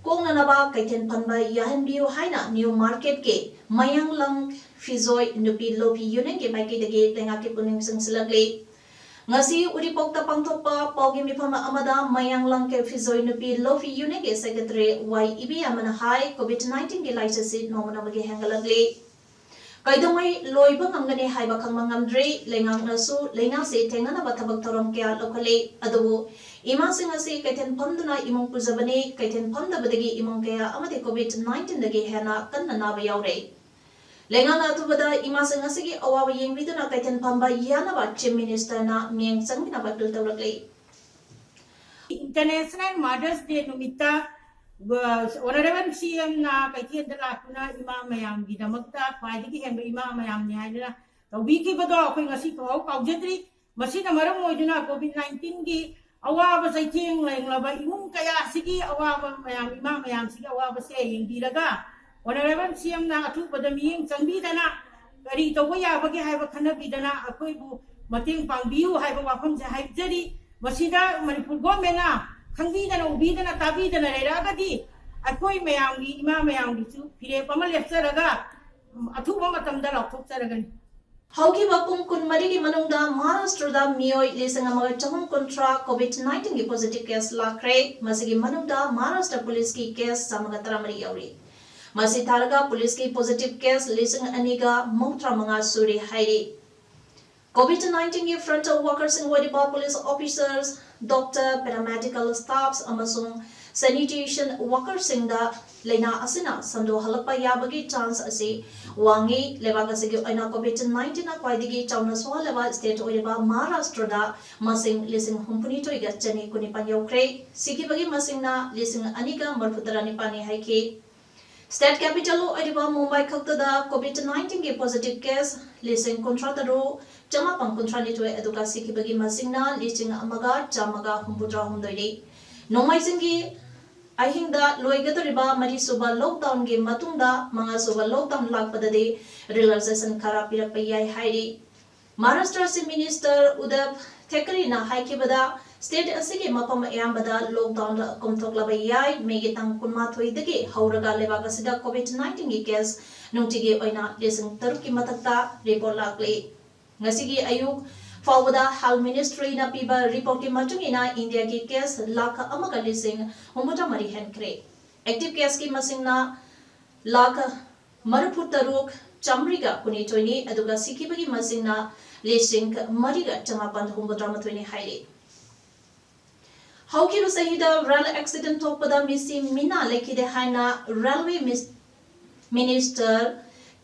ꯀꯣꯛꯅꯅꯕ ꯀꯩꯊꯦꯜ ꯐꯝꯕ ꯌꯥꯍꯟꯕꯤꯌꯨ ꯍꯥꯏꯅ ꯅ꯭ꯌꯨ ꯃꯥꯔꯀꯦꯠꯀꯤ ꯃꯌꯥꯡꯂꯪ ꯐꯤꯖꯣꯏ ꯅꯨꯄꯤ ꯂꯣꯕꯤ ꯌꯨꯅꯤꯌꯟꯒꯤ ꯃꯥꯏꯀꯩꯗꯒꯤ ꯂꯩꯉꯥꯛꯀꯤ ꯄꯨꯛꯅꯤꯡ ꯆꯪꯁꯤꯜꯂꯛꯂꯤ꯫ ꯉꯁꯤ ꯎꯔꯤꯄꯣꯛꯇ ꯄꯥꯡꯊꯣꯛꯄ ꯄꯥꯎꯒꯤ ꯃꯤꯐꯝ ꯑꯃꯗ ꯃꯌꯥꯡꯂꯪ ꯐꯤꯖꯣꯏ ꯅꯨꯄꯤ ꯂꯣꯕꯤ ꯌꯨꯅꯤꯌꯟꯒꯤ ꯁꯦꯀ꯭ꯔꯦꯇꯔꯤ ꯋꯥꯏ ꯏꯕꯤꯌꯥꯃꯅ ꯍꯥꯏ, ꯀꯣꯚꯤꯗ ꯅꯥꯏꯟꯇꯤꯟꯒꯤ ꯂꯥꯏꯆꯠꯁꯤ ꯅꯣꯡꯃ ꯅꯣꯡꯃꯒꯤ ꯍꯦꯟꯒꯠꯂꯛꯂꯤ꯫ ꯀꯩꯗꯧꯉꯩ ꯂꯣꯏꯕ ꯉꯝꯒꯅꯤ ꯍꯥꯏꯕ ꯈꯪꯕ ꯉꯝꯗ꯭ꯔꯤ꯫ ꯂꯩꯉꯥꯛꯅꯁꯨ ꯂꯩꯅꯥꯁꯤ ꯊꯦꯡꯅꯅꯕ ꯊꯕꯛ ꯊꯧꯔꯝ ꯀꯌꯥ ꯂꯧꯈꯠꯂꯤ꯫ ꯑꯗꯨꯕꯨ ꯏꯃꯥꯁꯤꯡ ꯑꯁꯤ ꯀꯩꯊꯦꯜ ꯐꯝꯗꯨꯅ ꯏꯃꯨꯡ ꯄꯨꯖꯕꯅꯤ꯫ ꯀꯩꯊꯦꯜ ꯐꯝꯗꯕꯗꯒꯤ ꯏꯃꯨꯡ ꯀꯌꯥ ꯑꯃꯗꯤ ꯀꯣꯚꯤꯗ ꯅꯥꯏꯟꯇꯤꯟꯗꯒꯤ ꯍꯦꯟꯅ ꯀꯟꯅ ꯅꯥꯕ ꯌꯥꯎꯔꯦ꯫ ꯂꯩꯉꯥꯛꯅ ꯑꯊꯨꯕꯗ ꯏꯃꯥꯁꯤꯡ ꯑꯁꯤꯒꯤ ꯑꯋꯥꯕ ꯌꯦꯡꯕꯤꯗꯨꯅ ꯀꯩꯊꯦꯜ ꯐꯝꯕ ꯌꯥꯅꯕ ꯆꯤꯐ ꯃꯤꯅꯤꯁꯇꯔꯅ ꯃꯤꯠꯌꯦꯡ ꯆꯪꯕꯤꯅꯕ ꯑꯄꯤꯜ ꯇꯧꯔꯛꯂꯤ꯫ International Mother's Day ꯅꯨꯃꯤꯠꯇ ꯑꯣꯅꯔꯦꯕꯜ ꯁꯤ ꯑꯦꯝꯅ ꯀꯩꯊꯦꯜꯗ ꯂꯥꯛꯇꯨꯅ ꯏꯃꯥ ꯃꯌꯥꯝꯒꯤꯗꯃꯛꯇ ꯈ꯭ꯋꯥꯏꯗꯒꯤ ꯍꯦꯟꯕ ꯏꯃꯥ ꯃꯌꯥꯝꯅꯤ ꯍꯥꯏꯗꯨꯅ ꯇꯧꯕꯤꯈꯤꯕꯗꯣ ꯑꯩꯈꯣꯏ ꯉꯁꯤ ꯐꯥꯎ ꯀꯥꯎꯖꯗ꯭ꯔꯤ꯫ ꯃꯁꯤꯅ ꯃꯔꯝ ꯑꯣꯏꯗꯨꯅ ꯀꯣꯚꯤꯗ ꯅꯥꯏꯟꯇꯤꯟꯒꯤ ꯑꯋꯥꯕ ꯆꯩꯊꯦꯡ ꯂꯩꯂꯕ ꯏꯃꯨꯡ ꯀꯌꯥ ꯑꯁꯤꯒꯤ ꯑꯋꯥꯕ ꯃꯌꯥꯝ, ꯏꯃꯥ ꯃꯌꯥꯝꯁꯤꯒꯤ ꯑꯋꯥꯕꯁꯦ ꯌꯦꯡꯕꯤꯔꯒ ꯑꯣꯅꯔꯦꯕꯜ ꯁꯤ ꯑꯦꯝꯅ ꯑꯊꯨꯕꯗ ꯃꯤꯠꯌꯦꯡ ꯆꯪꯕꯤꯗꯅ ꯀꯔꯤ ꯇꯧꯕ ꯌꯥꯕꯒꯦ ꯍꯥꯏꯕ ꯈꯟꯅꯕꯤꯗꯅ ꯑꯩꯈꯣꯏꯕꯨ ꯃꯇꯦꯡ ꯄꯥꯡꯕꯤꯌꯨ ꯍꯥꯏꯕ ꯋꯥꯐꯝꯁꯦ ꯍꯥꯏꯖꯔꯤ꯫ ꯃꯁꯤꯗ ꯃꯅꯤꯄꯨꯔ ꯒꯣꯔꯃꯦꯟꯅ ꯈꯪꯕꯤꯗꯅ ꯎꯕꯤꯗꯅ ꯇꯥꯕꯤꯗꯅ ꯂꯩꯔꯛꯑꯒꯗꯤ ꯑꯩꯈꯣꯏ ꯃꯌꯥꯝꯒꯤ, ꯏꯃꯥ ꯃꯌꯥꯝꯒꯤꯁꯨ ꯐꯤꯔꯦꯞ ꯑꯃ ꯂꯦꯞꯆꯔꯒ ꯑꯊꯨꯕ ꯃꯇꯝꯗ ꯂꯥꯎꯊꯣꯛꯆꯔꯒꯅꯤ꯫ ꯍꯧꯈꯤꯕ ꯄꯨꯡ ꯀꯨꯟꯃꯔꯤꯒꯤ ꯃꯅꯨꯡꯗ ꯃꯍꯥꯔꯥꯁꯇ꯭ꯔꯗ ꯃꯤꯑꯣꯏ ꯂꯤꯁꯤꯡ ꯑꯃꯒ ꯆꯍꯨꯝ ꯀꯨꯟꯊ꯭ꯔꯥ ꯀꯣꯚꯤꯗ ꯅꯥꯏꯟꯇꯤꯟꯒꯤ ꯄꯣꯖꯤꯇꯤꯚ ꯀꯦꯁ ꯂꯥꯛꯈ꯭ꯔꯦ꯫ ꯃꯁꯤꯒꯤ ꯃꯅꯨꯡꯗ ꯃꯍꯥꯔꯥꯁꯇ꯭ꯔ ꯄꯨꯂꯤꯁꯀꯤ ꯀꯦꯁ ꯆꯥꯝꯃꯒ ꯇꯔꯥꯃꯔꯤ ꯌꯥꯎꯔꯤ꯫ ꯃꯁꯤ ꯊꯥꯔꯒ ꯄꯨꯂꯤꯁꯀꯤ ꯄꯣꯖꯤꯇꯤꯚ ꯀꯦꯁ ꯂꯤꯁꯤꯡ ꯑꯅꯤꯒ ꯃꯧꯗ꯭ꯔꯥ ꯃꯉꯥ ꯁꯨꯔꯦ ꯍꯥꯏꯔꯤ꯫ ꯀꯣꯚꯤꯗ ꯅꯥꯏꯟꯇꯤꯟꯒꯤ ꯐ꯭ꯔꯟꯠ ꯋꯥꯀꯔꯁꯤꯡ ꯑꯣꯏꯔꯤꯕ ꯄꯨꯂꯤꯁ ꯑꯣꯐꯤꯁꯔꯁ, ꯗꯣꯛꯇꯔ, ꯄꯦꯔꯥꯃꯦꯗꯤꯀꯦꯜ ꯁ꯭ꯇꯥꯐꯁ ꯑꯃꯁꯨꯡ ꯁꯦꯅꯤꯇꯦꯁꯟ ꯋꯥꯀꯔꯁꯤꯡꯗ ꯂꯥꯏꯅꯥ ꯑꯁꯤꯅ ꯁꯟꯗꯣꯛꯍꯜꯂꯛꯄ ꯌꯥꯕꯒꯤ ꯆꯥꯟꯁ ꯑꯁꯤ ꯋꯥꯡꯏ꯫ ꯂꯩꯕꯥꯛ ꯑꯁꯤꯒꯤ ꯑꯣꯏꯅ ꯀꯣꯚꯤꯗ ꯅꯥꯏꯟꯇꯤꯟꯅ ꯈ꯭ꯋꯥꯏꯗꯒꯤ ꯆꯥꯎꯅ ꯁꯣꯛꯍꯜꯂꯕ ꯁ꯭ꯇꯦꯠ ꯑꯣꯏꯔꯤꯕ ꯃꯍꯥꯔꯥꯁꯇ꯭ꯔꯗ ꯃꯁꯤꯡ ꯂꯤꯁꯤꯡ ꯍꯨꯝꯐꯨꯅꯤꯊꯣꯏꯒ ꯆꯅꯤ ꯀꯨꯟꯅꯤꯄꯥꯟ ꯌꯧꯈ꯭ꯔꯦ꯫ ꯁꯤꯈꯤꯕꯒꯤ ꯃꯁꯤꯡꯅ ꯂꯤꯁꯤꯡ ꯑꯅꯤꯒ ꯃꯔꯤꯐꯨ ꯇꯔꯥꯅꯤꯄꯥꯟꯅꯤ ꯍꯥꯏꯈꯤ꯫ ꯁ꯭ꯇꯦꯠ ꯀꯦꯄꯤꯇꯦꯜ ꯑꯣꯏꯔꯤꯕ ꯃꯨꯝꯕꯥꯏ ꯈꯛꯇꯗ ꯀꯣꯚꯤꯗ ꯅꯥꯏꯟꯇꯤꯟꯒꯤ ꯄꯣꯖꯤꯇꯤꯚ ꯀꯦꯁ ꯂꯤꯁꯤꯡ ꯀꯨꯟꯊ꯭ꯔꯥ ꯇꯔꯨꯛ ꯆꯃꯥꯄꯟ ꯀꯨꯟꯊ꯭ꯔꯥ ꯅꯤꯊꯣꯏ, ꯑꯗꯨꯒ ꯁꯤꯈꯤꯕꯒꯤ ꯃꯁꯤꯡꯅ ꯂꯤꯁꯤꯡ ꯑꯃꯒ ꯆꯥꯝꯃꯒ ꯍꯨꯝꯐꯨꯇꯔꯥ ꯍꯨꯝꯗꯣꯏꯅꯤ꯫ ꯅꯣꯡꯃꯥꯏꯖꯤꯡꯒꯤ ꯑꯍꯤꯡꯗ ꯂꯣꯏꯒꯗꯧꯔꯤꯕ ꯃꯔꯤꯁꯨꯕ ꯂꯣꯛꯗꯥꯎꯟꯒꯤ ꯃꯇꯨꯡꯗ ꯃꯉꯥꯁꯨꯕ ꯂꯣꯛꯗꯥꯎꯟ ꯂꯥꯛꯄꯗꯗꯤ ꯔꯤꯂꯥꯛꯁꯦꯁꯟ ꯈꯔ ꯄꯤꯔꯛꯄ ꯌꯥꯏ ꯍꯥꯏꯔꯤ꯫ ꯃꯍꯥꯔꯥꯁꯇ꯭ꯔ ꯆꯤꯐ ꯃꯤꯅꯤꯁꯇꯔ ꯎꯗꯕ ꯊꯦꯀꯔꯦꯅ ꯍꯥꯏꯈꯤꯕꯗ, State ꯑꯁꯤꯒꯤ ꯃꯐꯝ ꯑꯌꯥꯝꯕꯗ lockdown ꯀꯨꯝꯊꯣꯛꯂꯕ ꯌꯥꯏ꯫ Mayꯒꯤ ꯇꯥꯡ ꯀꯨꯟꯃꯥꯊꯣꯏꯗꯒꯤ ꯍꯧꯔꯒ ꯂꯩꯕꯥꯛ ꯑꯁꯤꯗ COVID nineteenꯒꯤ case ꯅꯨꯡꯇꯤꯒꯤ ꯑꯣꯏꯅ ꯂꯤꯁꯤꯡ ꯇꯔꯨꯛꯀꯤ ꯃꯊꯛꯇ report ꯂꯥꯛꯂꯤ꯫ ꯉꯁꯤꯒꯤ ꯑꯌꯨꯛ ꯐꯥꯎꯕꯗ Health Ministryꯅ ꯄꯤꯕ reportꯀꯤ ꯃꯇꯨꯡ ꯏꯟꯅ Indiaꯒꯤ case ꯂꯥꯈ ꯑꯃꯒ ꯂꯤꯁꯤꯡ ꯍꯨꯝꯐꯨꯇꯔꯥ ꯃꯔꯤ ꯍꯦꯟꯈ꯭ꯔꯦ꯫ Active caseꯀꯤ ꯃꯁꯤꯡꯅ ꯂꯥꯈ ꯃꯔꯤꯐꯨ ꯇꯔꯨꯛ ꯆꯥꯃꯔꯤꯒ ꯀꯨꯟꯅꯤꯊꯣꯏꯅꯤ, ꯑꯗꯨꯒ ꯁꯤꯈꯤꯕꯒꯤ ꯃꯁꯤꯡꯅ ꯂꯤꯁꯤꯡ ꯃꯔꯤꯒ ꯆꯃꯥꯄꯟ ꯍꯨꯝꯐꯨꯇꯔꯥ ꯃꯥꯊꯣꯏꯅꯤ ꯍꯥꯏꯔꯤ꯫ ꯍꯧꯈꯤꯕ ꯆꯍꯤꯗ rail accident ꯊꯣꯛꯄꯗ ꯃꯤꯁꯤ ꯃꯤꯅꯥ ꯂꯩꯈꯤꯗꯦ ꯍꯥꯏꯅ railway mis-, minister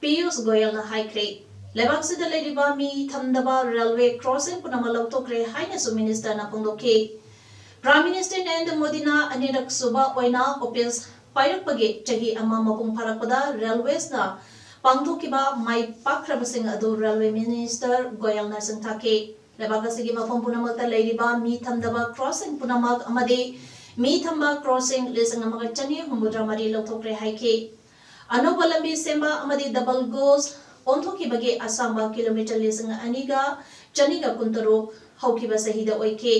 ꯄꯤꯌꯨꯁ ꯒꯣꯌꯜꯅ ꯍꯥꯏꯈ꯭ꯔꯦ꯫ ꯂꯩꯕꯥꯛꯁꯤꯗ ꯂꯩꯔꯤꯕ ꯃꯤ ꯊꯝꯗꯕ railway crossing ꯄꯨꯝꯅꯃꯛ ꯂꯧꯊꯣꯛꯈ꯭ꯔꯦ ꯍꯥꯏꯅꯁꯨ ministerꯅ ꯐꯣꯡꯗꯣꯛꯈꯤ꯫ Prime Minister ꯅꯔꯦꯟꯗ꯭ꯔ ꯃꯣꯗꯤꯅ ꯑꯅꯤꯔꯛ ꯁꯨꯕ ꯑꯣꯏꯅ office ꯄꯥꯏꯔꯛꯄꯒꯤ ꯆꯍꯤ ꯑꯃ ꯃꯄꯨꯡ ꯐꯥꯔꯛꯄꯗ railwaysꯅ ꯄꯥꯡꯊꯣꯛꯈꯤꯕ ꯃꯥꯏ ꯄꯥꯛꯈ꯭ꯔꯕꯁꯤꯡ ꯑꯗꯨ railway minister ꯒꯣꯌꯜꯅ ꯁꯤꯡꯊꯥꯈꯤ꯫ ꯂꯩꯕꯥꯛ ꯑꯁꯤꯒꯤ ꯃꯐꯝ ꯄꯨꯝꯅꯃꯛꯇ ꯂꯩꯔꯤꯕ ꯃꯤ ꯊꯝꯗꯕ crossing ꯄꯨꯝꯅꯃꯛ ꯑꯃꯗꯤ ꯃꯤ ꯊꯝꯕ crossing ꯂꯤꯁꯤꯡ ꯑꯃꯒ ꯆꯅꯤ ꯍꯨꯝꯐꯨꯇꯔꯥ ꯃꯔꯤ ꯂꯧꯊꯣꯛꯈ꯭ꯔꯦ ꯍꯥꯏꯈꯤ꯫ ꯑꯅꯧꯕ ꯂꯝꯕꯤ ꯁꯦꯝꯕ ꯑꯃꯗꯤ double gauge ꯑꯣꯟꯊꯣꯛꯈꯤꯕꯒꯤ ꯑꯁꯥꯡꯕ kilometre ꯂꯤꯁꯤꯡ ꯑꯅꯤꯒ ꯆꯅꯤꯒ ꯀꯨꯟꯇꯔꯨꯛ ꯍꯧꯈꯤꯕ ꯆꯍꯤꯗ ꯑꯣꯏꯈꯤ꯫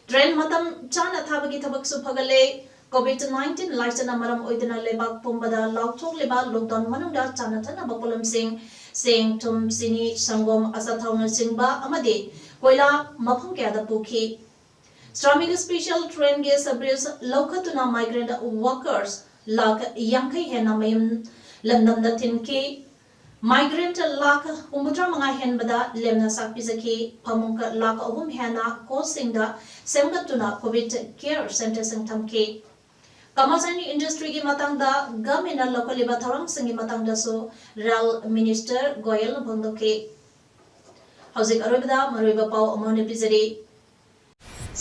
Train ꯃꯇꯝ ꯆꯥꯅ ꯊꯥꯕꯒꯤ ꯊꯕꯛꯁꯨ ꯐꯒꯠꯂꯦ꯫ COVID nineteen ꯂꯥꯏꯆꯠꯅ ꯃꯔꯝ ꯑꯣꯏꯗꯨꯅ ꯂꯩꯕꯥꯛ ꯄꯨꯝꯕꯗ ꯂꯥꯎꯊꯣꯛꯂꯤꯕ lockdown ꯃꯅꯨꯡꯗ ꯆꯥꯅ ꯊꯛꯅꯕ ꯄꯣꯠꯂꯝꯁꯤꯡ, ꯆꯦꯡ, ꯊꯨꯝ, ꯆꯤꯅꯤ, ꯁꯪꯒꯣꯝ, ꯑꯆꯥꯊꯥꯎꯅꯆꯤꯡꯕ ꯑꯃꯗꯤ ꯀꯣꯏꯂꯥ ꯃꯐꯝ ꯀꯌꯥꯗ ꯄꯨꯈꯤ꯫ Shramik Special Trainꯒꯤ service ꯂꯧꯈꯠꯇꯨꯅ migrant workers ꯂꯥꯈ ꯌꯥꯡꯈꯩ ꯍꯦꯟꯅ ꯃꯌꯨꯝ ꯂꯝꯗꯝꯗ ꯊꯤꯟꯈꯤ꯫ Migrant ꯂꯥꯈ ꯍꯨꯝꯐꯨꯇꯔꯥ ꯃꯉꯥ ꯍꯦꯟꯕꯗ ꯂꯦꯝꯅ ꯆꯥꯛ ꯄꯤꯖꯈꯤ꯫ ꯐꯃꯨꯡ ꯂꯥꯈ ꯑꯍꯨꯝ ꯍꯦꯟꯅ coachꯁꯤꯡꯗ ꯁꯦꯝꯒꯠꯇꯨꯅ COVID care centreꯁꯤꯡ ꯊꯝꯈꯤ꯫ ꯀꯃꯔꯁ ꯑꯦꯟ ꯏꯟꯗꯁꯇ꯭ꯔꯤꯒꯤ ꯃꯇꯥꯡꯗ governmentꯅ ꯂꯧꯈꯠꯂꯤꯕ ꯊꯧꯔꯥꯡꯁꯤꯡꯒꯤ ꯃꯇꯥꯡꯗꯁꯨ rail minister ꯒꯣꯌꯜꯅ ꯐꯣꯡꯗꯣꯛꯈꯤ꯫ ꯍꯧꯖꯤꯛ ꯑꯔꯣꯏꯕꯗ ꯃꯔꯨꯑꯣꯏꯕ ꯄꯥꯎ ꯑꯃꯨꯛ ꯍꯟꯅ ꯄꯤꯖꯔꯤ꯫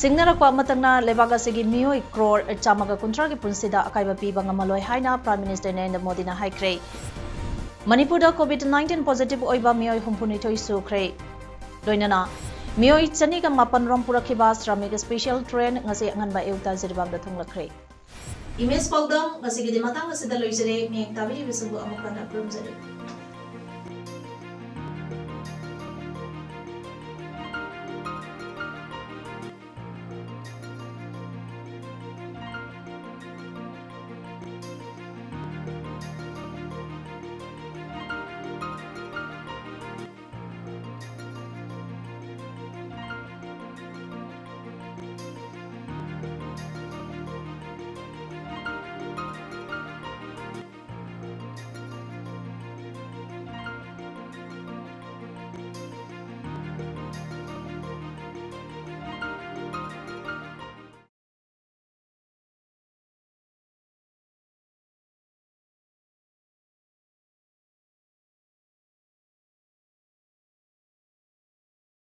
ꯁꯤꯡꯅꯔꯛꯄ ꯑꯃꯇꯪꯅ ꯂꯩꯕꯥꯛ ꯑꯁꯤꯒꯤ ꯃꯤꯑꯣꯏ ꯀ꯭ꯔꯣꯔ ꯆꯥꯝꯃꯒ ꯀꯨꯟꯊ꯭ꯔꯥꯒꯤ ꯄꯨꯟꯁꯤꯗ ꯑꯀꯥꯏꯕ ꯄꯤꯕ ꯉꯝꯃꯂꯣꯏ ꯍꯥꯏꯅ Prime Minister ꯅꯔꯦꯟꯗ꯭ꯔ ꯃꯣꯗꯤꯅ ꯍꯥꯏꯈ꯭ꯔꯦ꯫ ꯃꯅꯤꯄꯨꯔꯗ COVID nineteen positive ꯑꯣꯏꯕ ꯃꯤꯑꯣꯏ ꯍꯨꯝꯐꯨꯅꯤꯊꯣꯏ ꯁꯨꯈ꯭ꯔꯦ꯫ ꯂꯣꯏꯅꯅ ꯃꯤꯑꯣꯏ ꯆꯅꯤꯒ ꯃꯥꯄꯟ ꯔꯣꯝ ꯄꯨꯔꯛꯈꯤꯕ Shramik Special Train ꯉꯁꯤ ꯑꯉꯟꯕ ꯑꯌꯨꯛꯇ ꯖꯤꯔꯤꯕꯥꯝꯗ ꯊꯨꯡꯂꯛꯈ꯭ꯔꯦ꯫ Image ꯄꯥꯎꯗꯝ ꯉꯁꯤꯒꯤꯗꯤ ꯃꯇꯥꯡ ꯑꯁꯤꯗ ꯂꯣꯏꯖꯔꯦ꯫ ꯃꯤꯌꯦꯡ ꯇꯥꯕꯤꯔꯤꯕꯁꯤꯡꯕꯨ ꯑꯃꯨꯛ ꯍꯟꯅ ꯈꯨꯔꯨꯝꯖꯔꯤ꯫